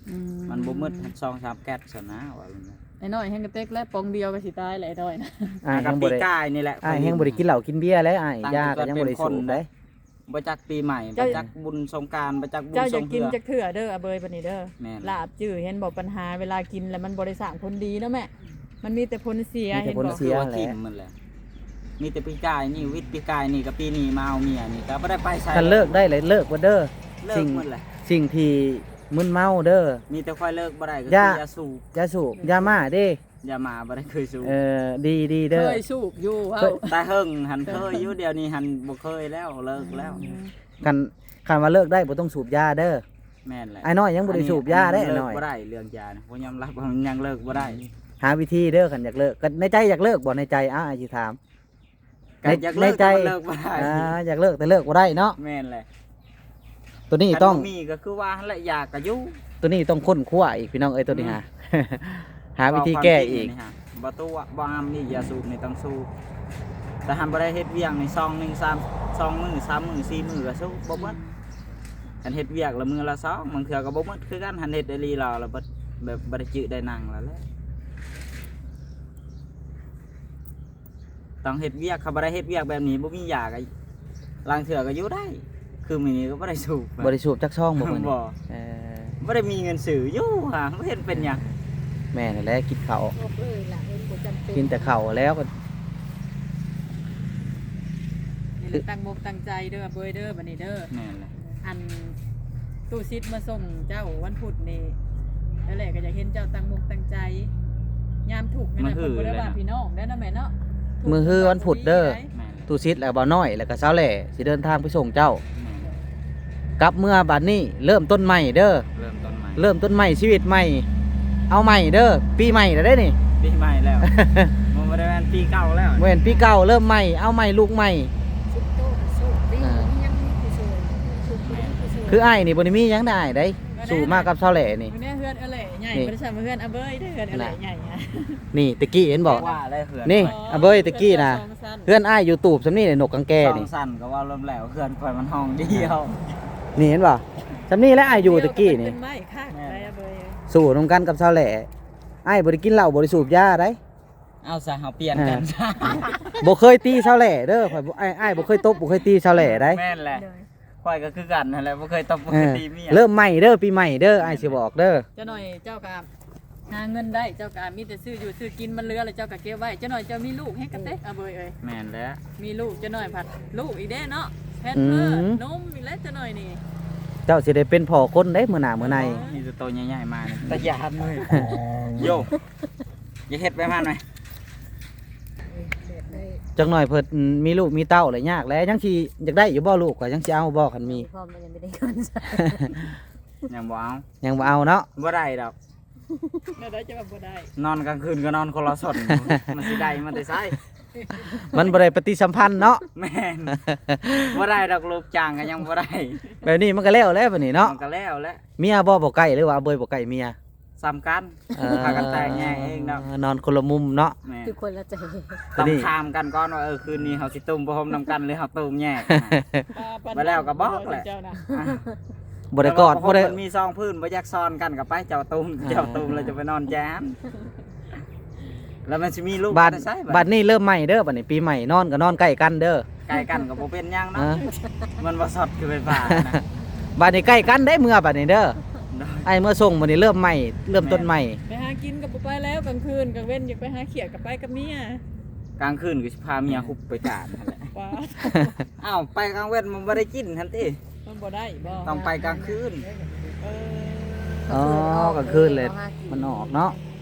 ອືມ ມັນບໍ່ໝົດສອງສາມແກັດຊັ້ນນະ ວ່າຊັ້ນນະ ໄອ້ນ້ອຍແຮ່ງກະເຕັກແລ້ວ ປ່ອງດຽວກໍຊິຕາຍແລ້ວ ໄອ້ນ້ອຍນະ ອ້າຍ ຫາກັບ ຍັງບໍ່ໄດ້ ປີກາຍນີ້ແຫຼະ ອ້າຍແຮ່ງບໍ່ໄດ້ກິນເຫຼົ້າກິນເບຍແລ້ວ ອ້າຍ ຢາກໍຍັງບໍ່ໄດ້ສູບໄດ໋ ບໍ່ຈັກປີໃໝ່ ເຈົ້າ ບໍ່ຈັກບຸນສົງການ ບໍ່ຈັກບຸນ ເຈົ້າຢ່າກິນຈັກເທື່ອເດີ ອະເບີຍ ບັດນີ້ເດີ ແມ່ນ ລາບຈື່ ເຫັນບໍ່ ປັນຫາເວລາກິນແລ້ວມັນບໍ່ໄດ້ສ້າງຜົນດີເນາະແມ່ ມັນມີແຕ່ຜົນເສຍ ມີແຕ່ ເຫັນບໍ່ ຜົນເສຍ ຄືວ່າຖິ້ມມັນແຫຼະ ມີແຕ່ປີກາຍນີ້ ວິດປີກາຍນີ້ກັບປີນີ້ມາເອົາເມຍນີ້ກໍບໍ່ໄດ້ໄປໃສ ຄັນເລີກໄດ້ແລ້ວເລີກເບິດເດີ ເລີກໝົດແຫຼະ ສິ່ງທີ່ມຶນເມົາເດີ ມີແຕ່ຂ້ອຍເລີກບໍ່ໄດ້ກໍຄືຢາ ຢາສູບ ຢາສູບ ຢາໝ້າເດ້ ຢາໝ້າບໍ່ໄດ້ເຄີຍສູບ ເອີ ດີໆເດີ ເຄີຍສູບຢູ່ ເວົ້າ ແຕ່ເຫິງຫັ້ນເຄີຍຢູ່ ດຽວນີ້ຫັ້ນບໍ່ເຄີຍແລ້ວ ເລີກແລ້ວ ອືມ ຄັນ ຄັນວ່າເລີກໄດ້ບໍ່ຕ້ອງສູບຢາເດີ ແມ່ນແຫຼະ ອ້າຍນ້ອຍຍັງບໍ່ໄດ້ສູບຢາເດ້ ອັນນີ້ ອ້າຍນ້ອຍ ເລີກບໍ່ໄດ້ ເລື່ອງຢານະ ບໍ່ຍອມຮັບ ຍັງເລີກບໍ່ໄດ້ ຫາວິທີເດີ ຄັນຢາກເລີກ ກໍໃນໃຈຢາກເລີກບໍ່ ໃນໃຈ ເອົາ ອ້າຍຊິຖາມ ກໍຢາກເລີກ ໃນໃຈ ແຕ່ມັນເລີກບໍ່ໄດ້ ອ່າ ຢາກເລີກແຕ່ເລີກບໍ່ໄດ້ເນາະ ແມ່ນແຫຼະ ໂຕນີ້ຕ້ອງ ຄັນບໍ່ມີກໍຄືວ່າຫັ້ນແຫຼະ ຢາກກໍຢູ່ ໂຕນີ້ຕ້ອງຄົ້ນຄວ້າອີກ ພີ່ນ້ອງເອີຍ ໂຕນີ້ ອືມ ຫາ ຫາວິທີແກ້ອີກ ບໍ່ຕົວະ ບໍ່ອຳອີກ ຢາສູບນີ້ຕ້ອງສູບ ແຕ່ຫັ້ນບໍ່ໄດ້ເຮັດວຽກນີ້ ສອງ ໜຶ່ງ ສາມ ສອງມື້ ສາມມື້ ສີ່ມື້ກໍສູບບໍ່ໝົດ ອືມ ຄັນເຮັດວຽກລະມື້ລະສອງ ບາງເທື່ອກໍບໍ່ໝົດຄືກັນ ຫັ້ນເຮັດອີ່ຫຼີລະ ລະເບິດ ແບບບໍ່ໄດ້ຈື່ໄດ້ນັ່ງລະແຫຼະ ຕ້ອງເຮັດວຽກ ຄັນບໍ່ໄດ້ເຮັດວຽກແບບນີ້ ບໍ່ມີຢາກໍ ລາງເທື່ອກໍຢູ່ໄດ້ ຄືມື້ນີ້ກໍບໍ່ໄດ້ສູບ ບໍ່ໄດ້ສູບຈັກຊອງບໍ່ມື້ນີ້ ບໍ່ ເອີ ບໍ່ໄດ້ມີເງິນຊື້ຢູ່ຫາ ບໍ່ເຫັນເປັນຫຍັງ ແມ່ນແຫຼະ ກິນເຂົ້າ ບໍ່ເອີຍລະ ເອີຍ ບໍ່ຈຳເປັນ ກິນແຕ່ເຂົ້າແລ້ວ ນີ້ແຫຼະ ຕັ້ງອົກຕັ້ງໃຈເດີ ເບີຍເດີ ບັດນີ້ເດີ ແມ່ນແຫຼະ ອັນ ຕູ້ຊິດມາສົ່ງເຈົ້າວັນພຸດນີ້ ແລ້ວແຫຼະກໍຢາກເຫັນເຈົ້າຕັ້ງອົກຕັ້ງໃຈ ຍາມທຸກນັ້ນນະ ເພິ່ນບໍ່ໄດ້ວ່າພີ່ນ້ອງເດ້ເນາະແມ່ເນາະ ມື້ຮືວັນພຸດເດີ ແມ່ນແຫຼະ ຕູ້ຊິດ ແລ້ວບ່າວນ້ອຍ ແລ້ວກໍສາວແຫຼ້ຊິເດີນທາງໄປສົ່ງເຈົ້າ ແມ່ນແຫຼະ ກັບເມືອບາດນີ້ເລີ່ມຕົ້ນໃໝ່ເດີ ເລີ່ມຕົ້ນໃໝ່ ເລີ່ມຕົ້ນໃໝ່ ຊີວິດໃໝ່ ເອົາໃໝ່ເດີ ປີໃໝ່ແລ້ວເດ້ນີ້ ປີໃໝ່ແລ້ວ ບໍ່ໄດ້ແມ່ນປີເກົ່າແລ້ວ ບໍ່ແມ່ນປີເກົ່າ ເລີ່ມໃໝ່ ເອົາໃໝ່ ລຸກໃໝ່ ຊຸມໂຕນະໂຊກດີ ອ່າ ຍັງມີຜູ້ຊ່ວຍ ຄືອ້າຍນີ້ບໍ່ໄດ້ມີຫຍັງໄດ້ອ້າຍໄດ໋ ສູ້ມາກັບສາວແຫຼ້ນີ້ ເຮືອນເອື້ອຍແຫຼະໃຫຍ່ ນີ້ ບໍ່ໄດ້ຊ່ຳເຮືອນອາເບີຍເດ້ ເຮືອນເອື້ອຍແຫຼະໃຫຍ່ ນີ້ຕະກີ້ເຫັນບໍ່? ວ່າແລ້ວເຮືອນ ນີ້ ໂອ້ ອາເບີຍຕະກີ້ນະ ເຮືອນສອງຊັ້ນ ເຮືອນອ້າຍຢູ່ຕູບ ສ່ຳນີ້ແຫຼະ ນົກກາງແກນີ້ ສອງຊັ້ນກໍເວົ້າລວມແລ້ວ ເຮືອນຂ້ອຍມັນຫ້ອງດຽວ ນີ້ເຫັນບໍ່? ສ່ຳນີ້ແຫຼະ ອ້າຍຢູ່ຕະກີ້ນີ້ ເປັນໄມ້ຄັກ ແມ່ນ ໄດ້ອາເບີຍ ສູ້ນຳກັນກັບຊາວແຫຼະ ອ້າຍບໍ່ໄດ້ກິນເຫຼົ້າ ບໍ່ໄດ້ສູບຢາໃດ. ເອົາຊະ ເຮົາປ່ຽນກັນ ເອີ ຊະ ບໍ່ເຄີຍຕີຊາວແຫຼເດີ ຂ້ອຍບໍ່ ອ້າຍ ອ້າຍບໍ່ເຄີຍຕົບ ບໍ່ເຄີຍຕີຊາວແຫຼໃດ໋ ແມ່ນແຫຼະ ຂ້ອຍກໍຄືກັນຫັ້ນແຫຼະ ບໍ່ເຄີຍຕົບ ບໍ່ເຄີຍຕີເມຍ ເລີ່ມໃໝ່ເດີ ປີໃໝ່ເດີ ອ້າຍຊິບອກເດີ ຈັກໜ້ອຍເຈົ້າກໍຫາເງິນໄດ້ ເຈົ້າກໍມີແຕ່ຊື້ຢູ່ຊື້ກິນ ມັນເຫຼືອແລ້ວເຈົ້າກໍເກັບໄວ້ ຈັກໜ້ອຍເຈົ້າມີລູກແຮງກະເຕັກ ອາເບີຍເອີຍ ແມ່ນແຫຼະ ມີລູກຈັກໜ້ອຍພັດ ລູກອີກເດ້ເນາະ ແພມເພີດ ອືມ ນົມອີກແລ້ວຈັກໜ້ອຍນີ້ ເຈົ້າຊິໄດ້ເປັນພໍ່ຄົນເດ້ ມື້ໜ້າມື້ໃນ ມີແຕ່ໂຕໃຫຍ່ໆມານີ້ ຕາຢ້ານເວີຍ ໂຢ ຢ່າເຮັດແບບນັ້ນເວີຍ ຈັກໜ້ອຍເພິ່ນມີລູກມີເຕົ້າແລ້ວຍາກແຫຼະ ຍັງຊິຢາກໄດ້ຢູ່ບໍ່ລູກ ຂ້ອຍຍັງຊິເອົາບໍ່ ຄັນມີ ມີພ້ອມແລ້ວຍັງບໍ່ໄດ້ເງິນ ຍັງບໍ່ເອົາ ຍັງບໍ່ເອົາເນາະ ບໍ່ໄດ້ດອກ ແນວໃດຈະວ່າບໍ່ໄດ້ ນອນກາງຄືນກໍນອນຄົນລະສົນ ມັນຊິໄດ້ມາແຕ່ໃສ ມັນບໍ່ໄດ້ປະຕິສຳພັນເນາະ ແມ່ນ ບໍ່ໄດ້ດອກ ລູກຈ້າງກໍຍັງບໍ່ໄດ້ ແບບນີ້ມັນກໍແລ້ວແຫຼະ ບາດນີ້ເນາະ ມັນກໍແລ້ວແຫຼະ ເມຍບໍ່ ບໍ່ໃກ້ ຫຼືວ່າອາເບີຍບໍ່ໃກ້ເມຍ? ສ່ຳກັນ ເອີ ພາກັນແຕກແຍກເອງດອກ ນອນຄົນລະມຸມເນາະ ແມ່ນ ຢູ່ຄົນລະໃຈ ຕ້ອງຖາມກັນກ່ອນວ່າ ເອີ ຄືນນີ້ເຮົາຊິຕຸ້ມຜ້າຫົ່ມນຳກັນ ຫຼືເຮົາຕຸ້ມແຍກ ບາດແລ້ວກໍບອກແຫຼະ ເຈົ້ານະ ອ່າ ບໍ່ໄດ້ກອດ ບໍ່ໄດ້ ມັນມີສອງພື້ນ ບໍ່ຢາກຊ້ອນກັນກໍໄປ ເຈົ້າຕຸ້ມ ອ່າ ເຈົ້າຕຸ້ມແລ້ວຈະໄປນອນແຈມ ແລ້ວມັນຊິມີລູກ ບາດ ມາແຕ່ໃສ ບາດນີ້ເລີ່ມໃໝ່ເດີ ບາດນີ້ປີໃໝ່ນອນກໍນອນໃກ້ກັນເດີ ໃກ້ກັນກໍບໍ່ເປັນຫຍັງເນາະ ເອີ ມັນບໍ່ຊັອດຄືໄຟຟ້ານະ ບາດນີ້ໃກ້ກັນເດ້ ເມືອບາດນີ້ເດີ ໂດຍ ອ້າຍເມືອສົ່ງ ບາດນີ້ເລີ່ມໃໝ່ ເລີ່ມຕົ້ນໃໝ່ ແມ່ນ ໄປຫາກິນກໍບໍ່ໄປແລ້ວ ກາງຄືນກາງເວັນຢາກໄປຫາຂຽດກໍໄປກັບເມຍ ກາງຄືນກໍຊິພາເມຍ ເອີ ຮຸບໄປການຫັ້ນແຫຼະ ວ້າວ ອ້າວ ໄປກາງເວັນມັນບໍ່ໄດ້ກິນຫັ້ນຕິ ມັນບໍ່ໄດ້ບໍ່ ຕ້ອງໄປກາງຄືນ ເອີ ອໍ ກາງຄືນແຫຼະ ມັນອອກເນາະ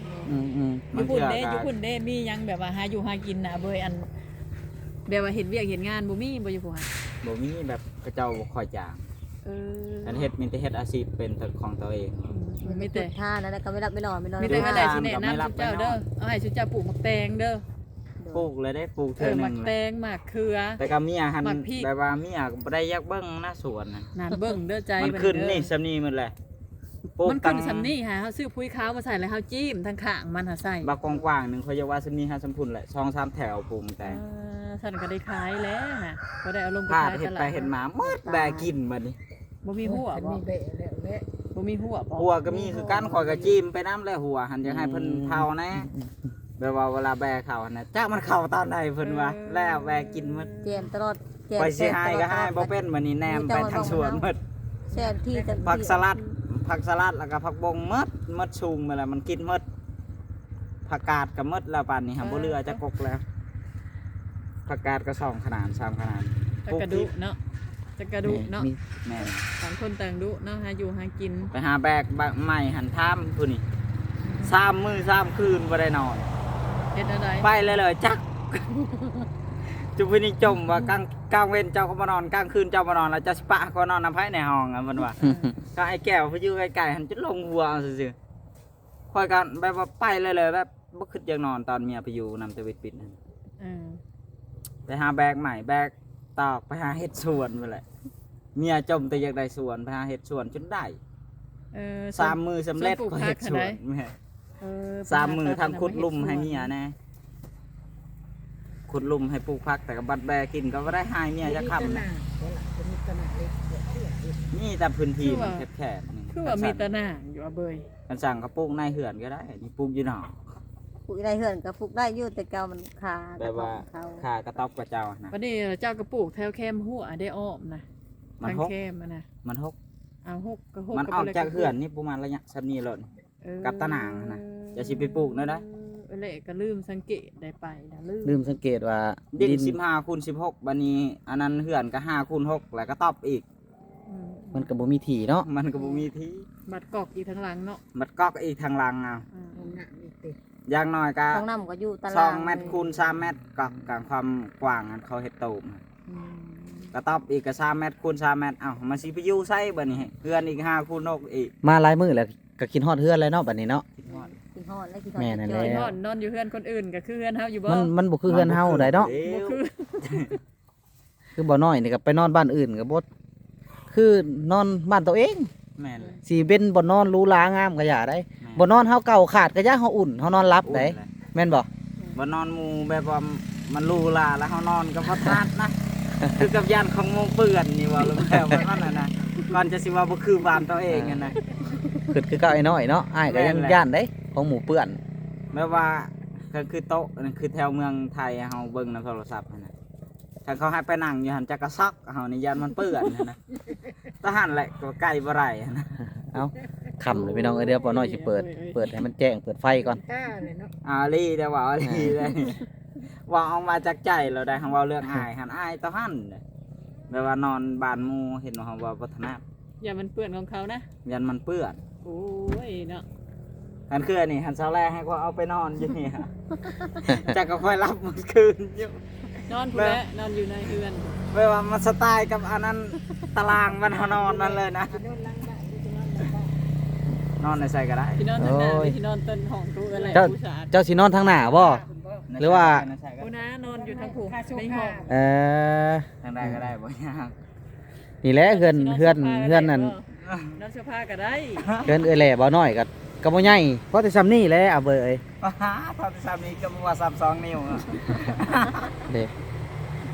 ອືມໆ ຢູ່ພຸ້ນເດ້ ຢູ່ພຸ້ນເດ້ ມີຫຍັງແບບວ່າຫາຢູ່ຫາກິນນະ ເບີຍ ອັນ ແບບວ່າເຮັດວຽກເຮັດງານບໍ່ມີບໍ່ຢູ່ພຸ້ນ ບໍ່ມີ ແບບເຂົາເຈົ້າບໍ່ຄ່ອຍຈ້າງ ເອີ ອັນເຮັດມີແຕ່ເຮັດອາຊີບເປັນຂອງຕົວເອງ ອືມ ມີແຕ່ທານ ແລ້ວກໍໄມ່ຫຼັບໄມ່ນອນ ໄມ່ນອນ ມີແຕ່ເວລາຊິແນະນຳເຈົ້າເດີ ເອົາໃຫ້ເຈົ້າປູກໝາກແຕງເດີ ປູກແລ້ວເດ້ ປູກເທື່ອໜຶ່ງ ເອີ ໝາກແຕງ ໝາກເຂືອ ແຕ່ກໍເມຍຫັ້ນ ແບບວ່າເມຍກໍບໍ່ໄດ້ຢາກເບິ່ງນະສວນນະ ນັ້ນເບິ່ງເດີໃຈ ມັນຂຶ້ນນີ້ສ່ຳນີ້ໝົດແຫຼະ ປູກ ມັນຂຶ້ນສ່ຳນີ້ຫາ ເຮົາຊື້ປຸ໋ຍຂາວມາໃສ່ ແລ້ວເຮົາຈີ້ມທາງຂ້າງມັນຫາໃສ່ ບັກກວ້າງໆໜຶ່ງ ຂ້ອຍຢາກວ່າສ່ຳນີ້ຫາສ່ຳພຸ້ນແຫຼະ ສອງສາມແຖວປູກແຕ່ ເອີ ຊັ້ນກໍໄດ້ຂາຍແລ້ວນະ ບໍ່ໄດ້ເອົາລົງໄປຂາຍຕະຫຼາດ ເຮັດໄປເຮັດມາໝົດ ແບກິນບັດນີ້ ບໍ່ມີຫົວບໍ່? ມີແບະແລ້ວແຫຼະ ບໍ່ມີຫົວບໍ່? ຫົວກໍມີຄືກັນ ຂ້ອຍກໍຈີ້ມໄປນຳແຫຼະ ຫົວຫັ້ນ ຢາກໃຫ້ເພິ່ນເຜົາແດ່ ອືມ ແບບວ່າເວລາແບເຂົ້າຫັ້ນນະ ຈັກມັນເຂົ້າຕອນໃດເພິ່ນວ່າ ເອີ ແລ້ວແບກິນໝົດ ແຈມຕະຫຼອດ ແຈມ ຂ້ອຍຊິຫາຍກໍຫາຍບໍ່ເປັນ ມື້ນີ້ແນມໄປທາງສວນໝົດ ແຊມທີ່ ຜັກສະຫຼັດ ຜັກສະຫຼັດ ແລ້ວກໍຜັກບົງໝົດ ໝົດຊຸງໝົດແລ້ວ ມັນກິນໝົດ ຜັກກາດກໍໝົດແລ້ວ ປານນີ້ຫາບໍ່ເຫຼືອຈັກກົກແລ້ວ ຜັກກາດກໍສອງຂະໜານ ສາມຂະໜານ ຈັກກະດຸເນາະ ຈັກກະດຸເນາະ ແມ່ນ ຕ່າງຄົນຕ່າງດຸເນາະ ຫາຢູ່ຫາກິນ ໄປຫາແບກໃໝ່ຫັ້ນ ຖາມຜູ້ນີ້ ສາມມື້ສາມຄືນບໍ່ໄດ້ນອນ ເຮັດແນວໃດ ໄປເລີຍໆ ຈັກ ຈຸຜູ້ນີ້ຈົ່ມວ່າ ກາງ ກາງເວັນເຈົ້າກໍບໍ່ນອນ ກາງຄືນເຈົ້າບໍ່ນອນ ແລ້ວເຈົ້າຊິປະຂ້ອຍນອນນຳໃຜໃນຫ້ອງ ເພິ່ນວ່າ ເອີ ກໍອ້າຍແກ້ວຜູ້ຢູ່ໃກ້ໆຫັ້ນ ຈົນລົງຫົວເອົາຊື່ໆ ຂ້ອຍກໍແບບວ່າໄປເລີຍໆ ແບບບໍ່ຄິດຢາກນອນ ຕອນເມຍໄປຢູ່ນຳແຕ່ວິດໆນັ້ນ ເອີ ໄປຫາແບກໄມ້ແບກຕອກ ໄປຫາເຮັດສວນພຸ້ນແຫຼະ ເມຍຈົ່ມແຕ່ຢາກໄດ້ສວນ ໄປຫາເຮັດສວນຈົນໄດ້ ເອີ ສາມມື້ສຳເລັດ ສວນປູກຜັກ ຂ້ອຍເຮັດສວນ ຫັ້ນໃດ ແມ່ນ ເອີ ສາມມື້ ທັງຂຸດຫຼຸມໃຫ້ເມຍແດ່ ຂຸດຫຼຸມໃຫ້ປູກຜັກ ແຕ່ກໍບັດແບກິນກໍບໍ່ໄດ້ ໃຫ້ເມຍຈັກຄຳ ມີແຕ່ໜ້າບໍ່ລະ ມີແຕ່ໜ້າເລັກ ມີແຕ່ພື້ນທີ່ ຄືວ່າ ມັນແຄບໆ ຄືວ່າມີແຕ່ໜ້າຢູ່ ອາເບີຍ ຄັນສັ່ງກໍປູກໃນເຮືອນກໍໄດ້ ນີ້ປູກຢູ່ນອກ ປູກໃນເຮືອນກໍປູກໄດ້ຢູ່ ແຕ່ເກົ່າມັນຄາ ແບບວ່າ ກະຕອບເຂົາ ຄາກະຕອບຂະເຈົ້ານະ ບັດນີ້ເຈົ້າກໍປູກແຖວແຄມຮົ້ວໄດ້ອ້ອມນະ ມັນຫົກ ທາງແຄມຫັ້ນນະ ມັນຫົກ ເອົາຫົກກໍຫົກ ມັນອອກຈາກເຮືອນນີ້ປະມານໄລຍະສ່ຳນີ້ໂລດ ເອີ ກັບຕາໜ່າງຫັ້ນນະ ຈະຊິໄປປູກແນວໃດ ເອີ ແຫຼະ ກໍລືມສັງເກດ ໄດ້ໄປນະ ລືມ ລືມສັງເກດວ່າດິນ ດິນສິບຫ້າຄູນສິບຫົກ ບັດນີ້ອັນນັ້ນເຮືອນກໍຫ້າຄູນຫົກ ແລ້ວກໍຕອບອີກ ອືມ ມັນກໍບໍ່ມີທີ່ເນາະ ມັນກໍບໍ່ມີທີ່ ບັດກອກອີກທາງຫຼັງເນາະ ບັດກອກອີກທາງຫຼັງເອົາ ອືມ ຫ້ອງນ້ຳອີກຕິ ຢ່າງໜ້ອຍກໍ ຫ້ອງນ້ຳກໍຢູ່ຕາລາງ ສອງແມັດຄູນສາມແມັດ ກອກກາງຄວາມກວ້າງອັນເຂົາເຮັດໂຕມ ອືມ ກະຕອບອີກກໍສາມແມັດຄູນສາມແມັດ ເອົ້າ ມັນຊິໄປຢູ່ໃສບັດນີ້ ເຮືອນອີກຫ້າຄູນຫົກອີກ ມາຫຼາຍມື້ແລ້ວ ກໍຄິດຮອດເຮືອນແຫຼະເນາະ ບັດນີ້ເນາະ ຄິດຮອດ ຄິດຮອດແລ້ວ ຄິດຮອດ ແມ່ນແຫຼະ ເຈົ້າ ຄິດຮອດ ນອນຢູ່ເຮືອນຄົນອື່ນກໍຄືເຮືອນເຮົາຢູ່ບໍ່ ມັນ ມັນບໍ່ຄືເຮືອນເຮົາໃດເນາະ ບໍ່ຄື ຄືບໍ່ນ້ອຍນີ້ກໍໄປນອນບ້ານອື່ນກໍບໍ່ ຄືນອນບ້ານໂຕເອງ ແມ່ນແຫຼະ ຊິເປັນບ່ອນນອນຫຼູຫຼາງາມກໍຢ່າໄດ໋. ແມ່ນ ບ່ອນນອນເຮົາເກົ່າຂາດກໍຢ່າ ເຮົາອຸ່ນ ເຮົານອນຫຼັບໄດ໋. ແມ່ນບໍ່? ບໍ່ນອນໝູ່ແບບວ່າມັນຫຼູຫຼາແລ້ວເຮົານອນກໍບໍ່ຖະໜັດນະ ຄືກັບຢ້ານຂອງໝູ່ເປື້ອນນີ້ ເວົ້າແລ້ວແບບວ່ານັ້ນນະ ກ່ອນຈະຊິວ່າບໍ່ຄືບ້ານຕົວເອງຫັ້ນນະ. ຄິດຄືກັບອ້າຍນ້ອຍເນາະ ອ້າຍກໍຍັງ ແມ່ນແຫຼະ ຢ້ານເດ້ ຂອງໝູ່ເປື້ອນ. ແບບວ່າ ກໍຄືໂຕະ ຄືແຖວເມືອງໄທເຮົາເບິ່ງນຳໂທລະສັບຫັ້ນນະ ຄັນເຂົາໃຫ້ໄປນັ່ງຢູ່ຫັ້ນຈັກກະຊອກ ເຮົານີ້ຢ້ານມັນເປື້ອນຫັ້ນນະ. ຕະຫັ້ນແຫຼະ ກໍໄກບໍ່ໄດ້ຫັ້ນນະ. ເອົ້າ ຄ່ຳແລ້ວພີ່ນ້ອງເອີຍ ດຽວປ້ານ້ອຍຊິເປີດ ເປີດໃຫ້ມັນແຈ້ງ ເປີດໄຟກ່ອນ. ຕາເລີຍເນາະ ອາລີເດ້ ເວົ້າອາລີເດ້ ເວົ້າອອກມາຈາກໃຈໂລດໄດ໋. ຄັນເວົ້າເລື່ອງອ້າຍຫັ້ນ ອ້າຍຕະຫັ້ນເດ້ ແບບວ່ານອນບ້ານໝູ່ ເຫັນວ່າເຮົາເວົ້າບໍ່ຖະໜັດ ຢ້ານມັນເປື້ອນຂອງເຂົານະ ຢ້ານມັນເປື້ອນ. ໂອ້ຍເນາະ ອັນຄືອັນນີ້ຫັ້ນ ຊາວແລໃຫ້ຂ້ອຍເອົາໄປນອນຢູ່ນີ້ ຈັກກໍຂ້ອຍຫຼັບໝົດຄືນຢູ່. ນອນພຸ້ນແຫຼະ ນອນຢູ່ໃນເຮືອນ ແບບວ່າມັນສະໄຕລ໌ກັບອັນນັ້ນ ຕາລາງມັນເຮົານອນນັ້ນເລີຍນະ. ນອນໃນໃສກໍໄດ້ ຊິນອນທາງໜ້າ ໂອ້ຍ ຫຼືຊິນອນຕົ້ນຫ້ອງຕູ້ເອື້ອຍແຫຼະ. ເຈົ້າ ຜູ້ສາວ ເຈົ້າຊິນອນທາງໜ້າບໍ່ ຫຼືວ່າ ໃນໃສກໍໄດ້ ຜູ້ນານອນຢູ່ທາງຜູ້ ໃນຫ້ອງ. ເອີ ທາງໃດກໍໄດ້ ບໍ່ຍາກ. ນີ້ແຫຼະເຮືອນ ເຮືອນ ເຮືອນນັ້ນ ນອນໂຊຟາກໍໄດ້ ເຮືອນເອື້ອຍແຫຼະບໍ່ນ້ອຍກໍ ກໍບໍ່ໃຫຍ່ ພໍແຕ່ຊ່ຳນີ້ແຫຼະ ອາເບີຍ. ພໍແຕ່ຊ່ຳນີ້ກໍບໍ່ວ່າຊ່ຳສອງນິ້ວ. ເດ້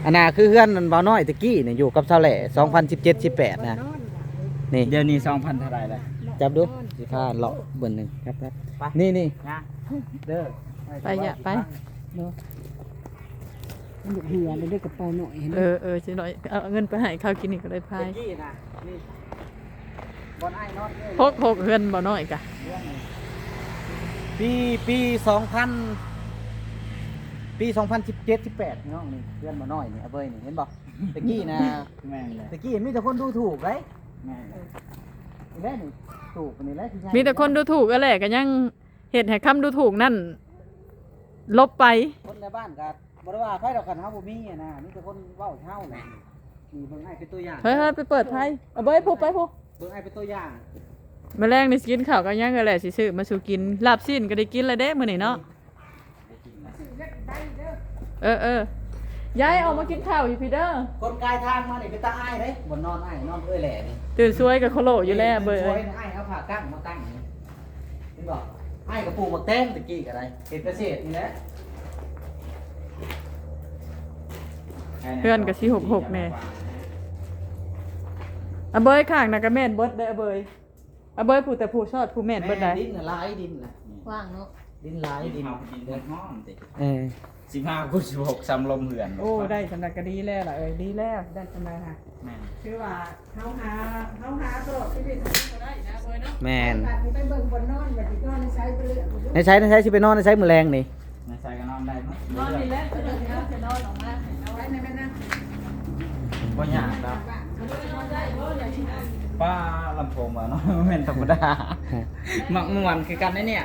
ອັນນ່າຄືເຮືອນນັ້ນ ບ່າວນ້ອຍຕະກີ້ນີ້ ຢູ່ກັບຊາວແຫຼະ ສອງພັນສິບເຈັດ ສິບແປດນະ. ນີ້ ດຽວນີ້ສອງພັນເທົ່າໃດແລ້ວ? ຈັບດູ ຊິພາເລາະເບິ່ງໜຶ່ງ. ຈັບ ຈັບ ໄປ ນີ້ ນີ້ ເດີ ໄປ ຢ່າໄປ ເນາະ. ມັນເຫື່ອເລີຍເດີ ກະເປົານ້ອຍຫັ້ນ. ເອີ ເອີ ຊິໜ້ອຍ ເອົາເງິນໄປໃຫ້ເຂົາກິນນີ້ກໍໄດ້ພາຍ. ຕະກີ້ນະ ນີ້ ບ່ອນອ້າຍນອນເລີຍ ຫົກຫົກ ເຮືອນບໍ່ນ້ອຍກະ ເຮືອນນີ້ ປີ ປີສອງພັນ ປີສອງພັນສິບເຈັດ ສິບແປດ ພີ່ນ້ອງ. ນີ້ເຮືອນບໍ່ນ້ອຍນີ້ ອາເບີຍນີ້ ເຫັນບໍ່? ຕະກີ້ນະ ແມ່ນແຫຼະ ຕະກີ້ມີແຕ່ຄົນດູຖູກເດ້. ແມ່ນແຫຼະ ນີ້ແຫຼະ ນີ້ ຖູກນີ້ແຫຼະ ມີແຕ່ຄົນດູຖູກ ເອີ ແຫຼະ ກໍຍັງ ເຮັດໃຫ້ຄຳດູຖູກນັ້ນຫຼົບໄປ. ຄົນໃນບ້ານກໍບໍ່ໄດ້ວ່າໃຜດອກ ຄັນເຮົາບໍ່ມີຫັ້ນນະ ມີແຕ່ຄົນເວົ້າໃຫ້ເຮົາແຫຼະ. ນີ້ເບິ່ງອ້າຍເປັນຕົວຢ່າງ. ເຮີ້ຍ ເຮີ້ຍ ໄປເປີດໄຟ ເອົາເບີຍ ພຸ້ນໄປພຸ້ນ. ເບິ່ງອ້າຍເປັນຕົວຢ່າງ. ມື້ແລງນີ້ຊິກິນເຂົ້າກັບຫຍັງເອີຍແຫຼະ ຊິຊື້ມາສູ່ກິນ ລາບຊີ້ນກໍໄດ້ກິນແລ້ວເດ້ມື້ນີ້ເນາະ. ເອີ ເອີ ຍາຍອອກມາກິນເຂົ້າຢູ່ພີ້ເດີ. ຄົນກາຍທາງມານີ້ເປັນຕາອາຍເດ້ ບ່ອນນອນອ້າຍນອນເອື້ອຍແຫຼະນີ້. ຕື່ນສວຍກໍໂຄໂລຢູ່ແລ້ວເບີຍ. ຕື່ນສວຍອ້າຍເອົາຜ້າກັ້ງມາຕັ້ງນີ້ ເຫັນບໍ່? ອ້າຍກໍປູກໝາກແຕງຕະກີ້ກໍໄດ້ ເຮັດກະເສດນີ້ແຫຼະ. ເຮືອນກໍຊິຫົກໆແດ່. ອາເບີຍ ຂ້າງນັ້ນກໍແມ່ນເບິດເດີອາເບີຍ. ອາເບີຍ ຜູ້ແຕ່ຜູ້ຊອດຜູ້ແມ່ນເບິດໃດ໋. ແມ່ນ ດິນນະຫຼາຍ ດິນນະ ກວ້າງເນາະ ດິນຫຼາຍ ດິນ ດິນເຮົາ ດິນເຮືອນຮ້ອນຕິ. ເອີ ສິບຫ້າຄູນສິບຫົກ ສ່ຳລົມເຮືອນ. ໂອ້ ໄດ້ສ່ຳໃດກໍດີແລ້ວລະເອີຍ ດີແລ້ວ ໄດ້ສ່ຳໃດຫະ. ແມ່ນ ຄືວ່າເຮົາຫາ ເຮົາຫາຕະຫຼອດຊີວິດເຮົາກໍໄດ້ນະເບີຍເນາະ. ແມ່ນ ບາດນີ້ໄປເບິ່ງບ່ອນນອນ ບາດນີ້ນອນໃນໃສໄປເລືອກ. ໃນໃສ ໃນໃສ ຊິໄປນອນໃນໃສມື້ແລງນີ້? ໃນໃສກໍນອນໄດ້ໝົດ ນອນນີ້ແຫຼະ ຄືເຮົາຈະນອນອອກມາໃຫ້ເຮົາ ໄປແມ່ນນະ ບໍ່ຍາກດອກ. ປ້າ ລຳໂພງວ່າເນາະ ແມ່ນທຳມະດາ ມັກມ່ວນຄືກັນເດ້ນີ້.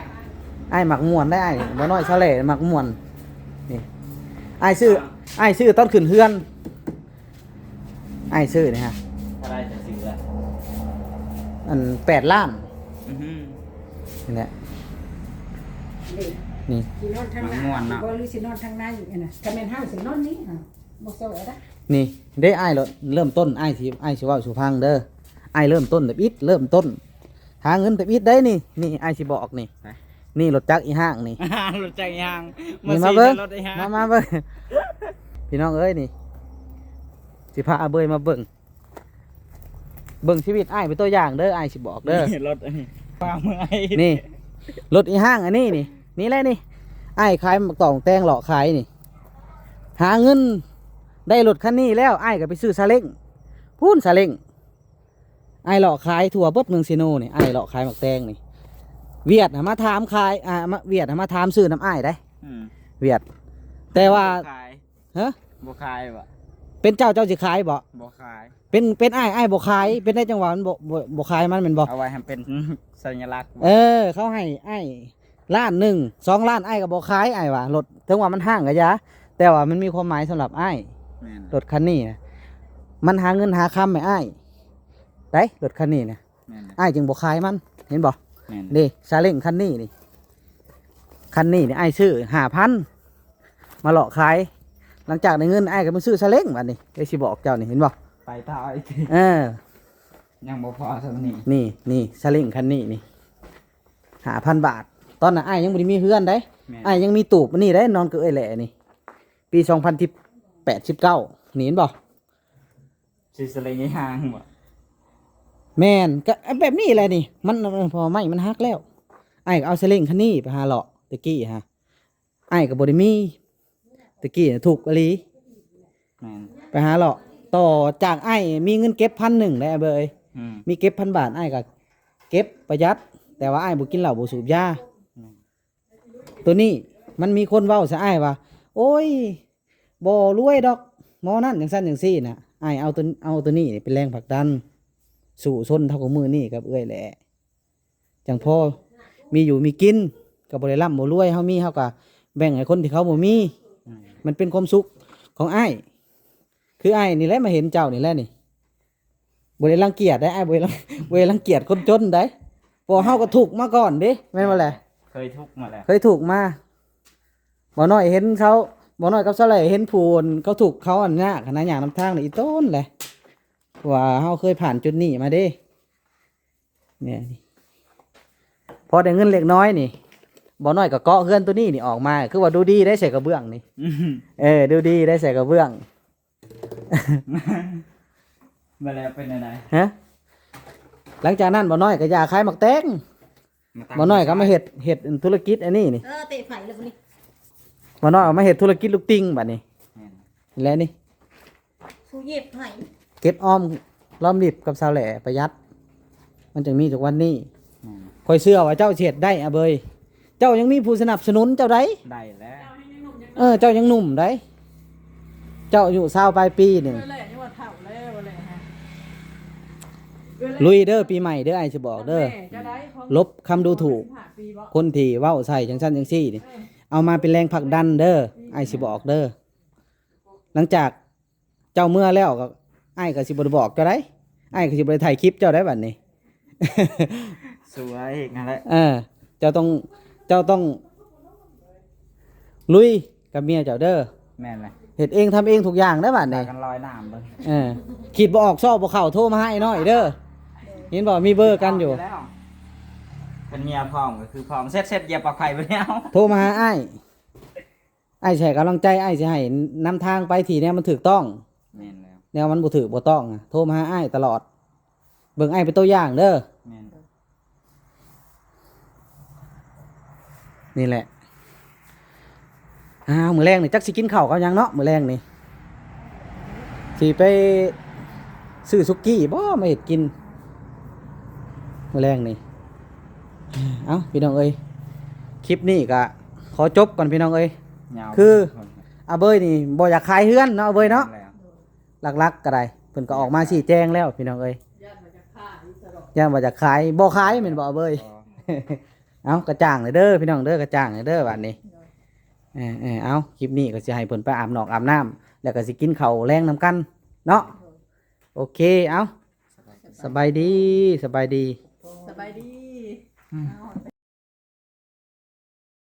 ອ້າຍມັກມ່ວນໄດ໋ ອ້າຍ ບໍ່ນ້ອຍຊາວແຫຼະມັກມ່ວນ. ນີ້ ອ້າຍຊື້ ອ້າຍຊື້ຕອນຂຶ້ນເຮືອນ ອ້າຍຊື້ນີ້ຮະ. ເທົ່າໃດຈະຊື້? ອັນ ແປດລ້ານ. ອືຮຶ ນີ້ແຫຼະ ນີ້ ຊິນອນທາງໜ້າ ມັກມ່ວນເນາະ ບໍ່ ຫຼືຊິນອນທາງໃນ? ອັນນະ ຖ້າແມ່ນເຮົາຊິນອນນີ້ ບໍ່ຊອຍໄດ້. ນີ້ເດ້ ອ້າຍ ເລີ່ມ ເລີ່ມຕົ້ນ ອ້າຍຊິ ອ້າຍຊິເວົ້າສູ່ຟັງເດີ. ອ້າຍເລີ່ມຕົ້ນແບບອິດ ເລີ່ມຕົ້ນຫາເງິນແບບອິດໄດ໋ນີ້. ນີ້ອ້າຍຊິບອກນີ້ ໄປ ນີ້ລົດຈັກອີ່ຫ້າງນີ້ ລົດຈັກອີ່ຫ້າງ ນີ້ ມາ ມາເບິ່ງ ລົດອີ່ຫ້າງ ມາ ມາເບິ່ງ ພີ່ນ້ອງເອີຍ. ນີ້ຊິພາອາເບີຍມາເບິ່ງ ເບິ່ງຊີວິດອ້າຍເປັນຕົວຢ່າງເດີ ອ້າຍຊິບອກເດີ. ນີ້ລົດອັນນີ້ ປ້າເມື່ອຍ ນີ້ລົດອີ່ຫ້າງອັນນີ້ນີ້ ນີ້ແຫຼະນີ້ ອ້າຍຂາຍໝາກຕອງແຕງເລາະຂາຍນີ້ ຫາເງິນໄດ້ລົດຄັນນີ້ແລ້ວ ອ້າຍກໍໄປຊື້ຊາເລັ້ງ ພຸ້ນ ຊາເລັ້ງ ອ້າຍເລາະຂາຍທົ່ວເບິດເມືອງເຊໂນນີ້ ອ້າຍເລາະຂາຍໝາກແຕງນີ້. ຫວຽດຫາມາຖາມຂາຍ ອ່າ ມາ ຫວຽດຫາມາຖາມຊື້ນຳອ້າຍໄດ໋. ອືມ ຫວຽດ ແຕ່ວ່າ ບໍ່ຂາຍ ຮະ ບໍ່ຂາຍບໍ່? ເປັນເຈົ້າ ເຈົ້າຊິຂາຍບໍ່? ບໍ່ຂາຍ. ເປັນ ເປັນອ້າຍ ອ້າຍບໍ່ຂາຍ. ເປັນໄດ້ຈັ່ງວ່າມັນບໍ່ ບໍ່ ບໍ່ຂາຍມັນແມ່ນບໍ່? ເອົາໄວ້ໃຫ້ເປັນສັນຍະລັກ. ເອີ ເຂົາໃຫ້ອ້າຍລ້ານໜຶ່ງ ສອງລ້ານ ອ້າຍກໍບໍ່ຂາຍ ອ້າຍວ່າ. ລົດເຖິງວ່າມັນຮ້າງກໍຢ່າ ແຕ່ວ່າມັນມີຄວາມໝາຍສຳລັບອ້າຍ. ແມ່ນ ລົດຄັນນີ້ນະ ມັນຫາເງິນຫາຄຳໃຫ້ອ້າຍໄດ໋ ລົດຄັນນີ້ນະ. ແມ່ນ ອ້າຍຈຶ່ງບໍ່ຂາຍມັນ ເຫັນບໍ່? ແມ່ນ ເດ້ ຊາເລັ້ງຄັນນີ້ນີ້ ຄັນນີ້ນີ້ ອ້າຍຊື້ຫ້າພັນ ມາເລາະຂາຍ. ຫຼັງຈາກໄດ້ເງິນ ອ້າຍກໍມາຊື້ຊາເລັ້ງບາດນີ້ ເອີ ຊິບອກເຈົ້ານີ້ ເຫັນບໍ່? ໄປທ່າ ເອີ ຍັງບໍ່ພໍສ່ຳນີ້. ນີ້ ນີ້ ສະລິງຄັນນີ້ນີ້ ຫ້າພັນບາດ. ຕອນນັ້ນອ້າຍຍັງບໍ່ໄດ້ມີເຮືອນໃດ໋. ແມ່ນ. ອ້າຍຍັງມີຕູບອັນນີ້ໃດ໋ ນອນກັບເອື້ອຍແຫຼນີ້ ປີສອງພັນແປດ ສິບເກົ້າ ນີ້ ເຫັນບໍ່? ຊິສະລິງໃຫ້ຫ່າງບໍ່? ແມ່ນ ກະແບບນີ້ແຫຼະນີ້ ມັນ ເອີ ເພາະວ່າໄມ້ມັນຫັກແລ້ວ. ອ້າຍກໍເອົາສະລິງຄັນນີ້ໄປຫາເລາະ ແຕ່ກີ້ຫະ ອ້າຍກໍບໍ່ໄດ້ມີ ແຕ່ກີ້ນະທຸກອີ່ຫຼີ. ແມ່ນ. ໄປຫາເລາະ ຕໍ່ຈາກອ້າຍມີເງິນເກັບພັນໜຶ່ງແຫຼະເບີຍ. ອືມ. ມີເກັບພັນບາດ ອ້າຍກໍເກັບປະຢັດ ແຕ່ວ່າອ້າຍບໍ່ກິນເຫຼົ້າບໍ່ສູບຢາ. ແມ່ນ. ໂຕນີ້ມັນມີຄົນເວົ້າໃສ່ອ້າຍວ່າ ໂອ້ຍ ບໍ່ລວຍດອກ ໝໍນັ້ນ ຈັ່ງຊັ້ນຈັ່ງຊີ້ນະ. ອ້າຍເອົາໂຕ ເອົາໂຕນີ້ເປັນແຮງຜັກດັນ ສູ້ຊົນເທົ່າກັບມື້ນີ້ກັບເອື້ອຍແຫຼ ຈັ່ງພໍມີຢູ່ມີກິນ ກໍບໍ່ໄດ້ລ່ຳບໍ່ລວຍ ເຮົາມີເຮົາກໍແບ່ງໃຫ້ຄົນທີ່ເຂົາບໍ່ມີ. ອືມ. ມັນເປັນຄວາມສຸກຂອງອ້າຍ ຄືອ້າຍນີ້ແຫຼະມາເຫັນເຈົ້ານີ້ແຫຼະນີ້ ບໍ່ໄດ້ລັງກຽດໃດ໋ ອ້າຍບໍ່ໄດ້ລັງ ບໍ່ໄດ້ລັງກຽດຄົນຈົນໃດ໋ ເພາະເຮົາກໍທຸກມາກ່ອນເດ້ ແມ່ນບໍ່ແຫຼະ? ເຄີຍທຸກມາແລ້ວ ເຄີຍທຸກມາ. ບ່າວນ້ອຍເຫັນເຂົາ ບ່າວນ້ອຍກັບສາວແຫຼເຫັນຜູ້ເຂົາທຸກເຂົາອັນຍາກຫັ້ນນະ ຍາກນຳທາງນີ້ອີ່ຕົນແຫຼະ ເພາະວ່າເຮົາເຄີຍຜ່ານຈຸດນີ້ມາເດ້. ນີ້ ພໍໄດ້ເງິນເລັກນ້ອຍນີ້ ບ່າວນ້ອຍກໍເກາະເຮືອນໂຕນີ້ນີ້ອອກມາ ຄືວ່າດູດີໄດ໋ໃສ່ກະເບື້ອງນີ້. ເອີ ດູດີໄດ໋ໃສ່ກະເບື້ອງ. ມາແລ້ວເປັນແນວໃດ? ຮະ? ຫຼັງຈາກນັ້ນບ່າວນ້ອຍກໍຢາກຂາຍໝາກແຕງ ມາຕັ້ງ ບ່າວນ້ອຍກໍມາເຮັດ ເຮັດທຸລະກິດອັນນີ້ນີ້. ເອີ ເຕະໄຜແລ້ວບັດນີ້ ບ່າວນ້ອຍເອົາມາເຮັດທຸລະກິດລູກຕິ່ງບັດນີ້. ແມ່ນ. ແລະນີ້ ຜູ້ເຢັບໃຫ້ ເກັບອອມລອມລິບກັບສາວແຫຼປະຢັດ ມັນຈຶ່ງມີທຸກວັນນີ້. ອືມ. ຂ້ອຍເຊື່ອວ່າເຈົ້າຊິເຮັດໄດ້ອະເບີຍ ເຈົ້າຍັງມີຜູ້ສະໜັບສະໜູນເຈົ້າໃດ໋. ໄດ້ແລ້ວ. ເອີ ເຈົ້າຍັງໜຸ່ມໃດ໋ ເຈົ້າອາຍຸຊາວປາຍປີໜຶ່ງ. ເອີ ແຫຼະ ຍັງວ່າເຖົ້າແລ້ວແຫຼະ. ລຸຍເດີ ປີໃໝ່ເດີ ອ້າຍຊິບອກເດີ. ແມ່ເຈົ້າໄດ້ ລົບຄຳດູຖູກ ສິບຫ້າປີບໍ່? ຄົນທີ່ເວົ້າໃສ່ຈັ່ງຊັ້ນຈັ່ງຊີ້ນີ້ ເອີ ເອົາມາເປັນແຮງຜັກດັນເດີ ອ້າຍຊິບອກເດີ. ຫຼັງຈາກ ເຈົ້າເມືອແລ້ວກໍ ອ້າຍກໍຊິບໍ່ໄດ້ບອກເຈົ້າໃດ໋ ອ້າຍກໍຊິບໍ່ໄດ້ຖ່າຍຄລິບເຈົ້າໃດ໋ບັດນີ້. ສວຍອີກຫັ້ນແຫຼະ. ເອີ ເຈົ້າຕ້ອງ ເຈົ້າຕ້ອງລຸຍກັບເມຍເຈົ້າເດີ. ແມ່ນແຫຼະ. ເຮັດເອງທຳເອງທຸກຢ່າງເດີບັດນີ້ ພາກັນລອຍນ້ຳເບິ່ງ. ເອີ ຄິດບໍ່ອອກຊອກບໍ່ເຂົ້າ ໂທມາຫາອ້າຍນ້ອຍເດີ. ເຫັນບໍ່ ມີເບີກັນຢູ່. ເພິ່ນເຫຍພ້ອມກໍຄືພ້ອມ ເຊັດໆ ຢຽບປາກໄຂ່ໄປແລ້ວ. ໂທມາຫາອ້າຍ. ອ້າຍຊິໃຫ້ກຳລັງໃຈ ອ້າຍຊິໃຫ້ນຳທາງໄປທີ່ແນວມັນຖືກຕ້ອງ. ແມ່ນແລ້ວ. ແນວມັນບໍ່ຖືກບໍ່ຕ້ອງນະ ໂທມາຫາອ້າຍຕະຫຼອດ. ເບິ່ງອ້າຍເປັນຕົວຢ່າງເດີ. ແມ່ນ. ນີ້ແຫຼະ. ອ້າວ ມື້ແລງນີ້ຈັກຊິກິນເຂົ້າກັບຫຍັງເນາະ ມື້ແລງນີ້. ຊິໄປຊື້ສຸກີ້ບໍ່ມາເຮັດກິນມື້ແລງນີ້. ເອົ້າ ພີ່ນ້ອງເອີຍ ຄລິບນີ້ກະຂໍຈົບກ່ອນພີ່ນ້ອງເອີຍ. ຍາວ ຄືອາເບີຍນີ້ບໍ່ຢາກຂາຍເຮືອນເນາະ ອາເບີຍເນາະ. ແມ່ນແລ້ວ. ຫຼັກໆກໍໄດ້ ເພິ່ນກໍອອກມາຊີ້ແຈງແລ້ວພີ່ນ້ອງເອີຍ. ຢ້ານວ່າຈະຂາຍ ບໍ່ຂາຍແມ່ນບໍ່ ອາເບີຍ? ບໍ່. ເອົ້າ ກະຈ່າງເລີຍເດີພີ່ນ້ອງເດີ ກະຈ່າງເລີຍເດີບາດນີ້. ເອີໆ ເອົ້າ ຄລິບນີ້ກໍຊິໃຫ້ເພິ່ນໄປອາບນອກອາບນ້ຳ ແລ້ວກໍຊິກິນເຂົ້າແລງນຳກັນເນາະ. ໂອເຄ ເອົ້າ ສະບາຍດີ ສະບາຍດີ ສະບາຍດີ. ອືມ.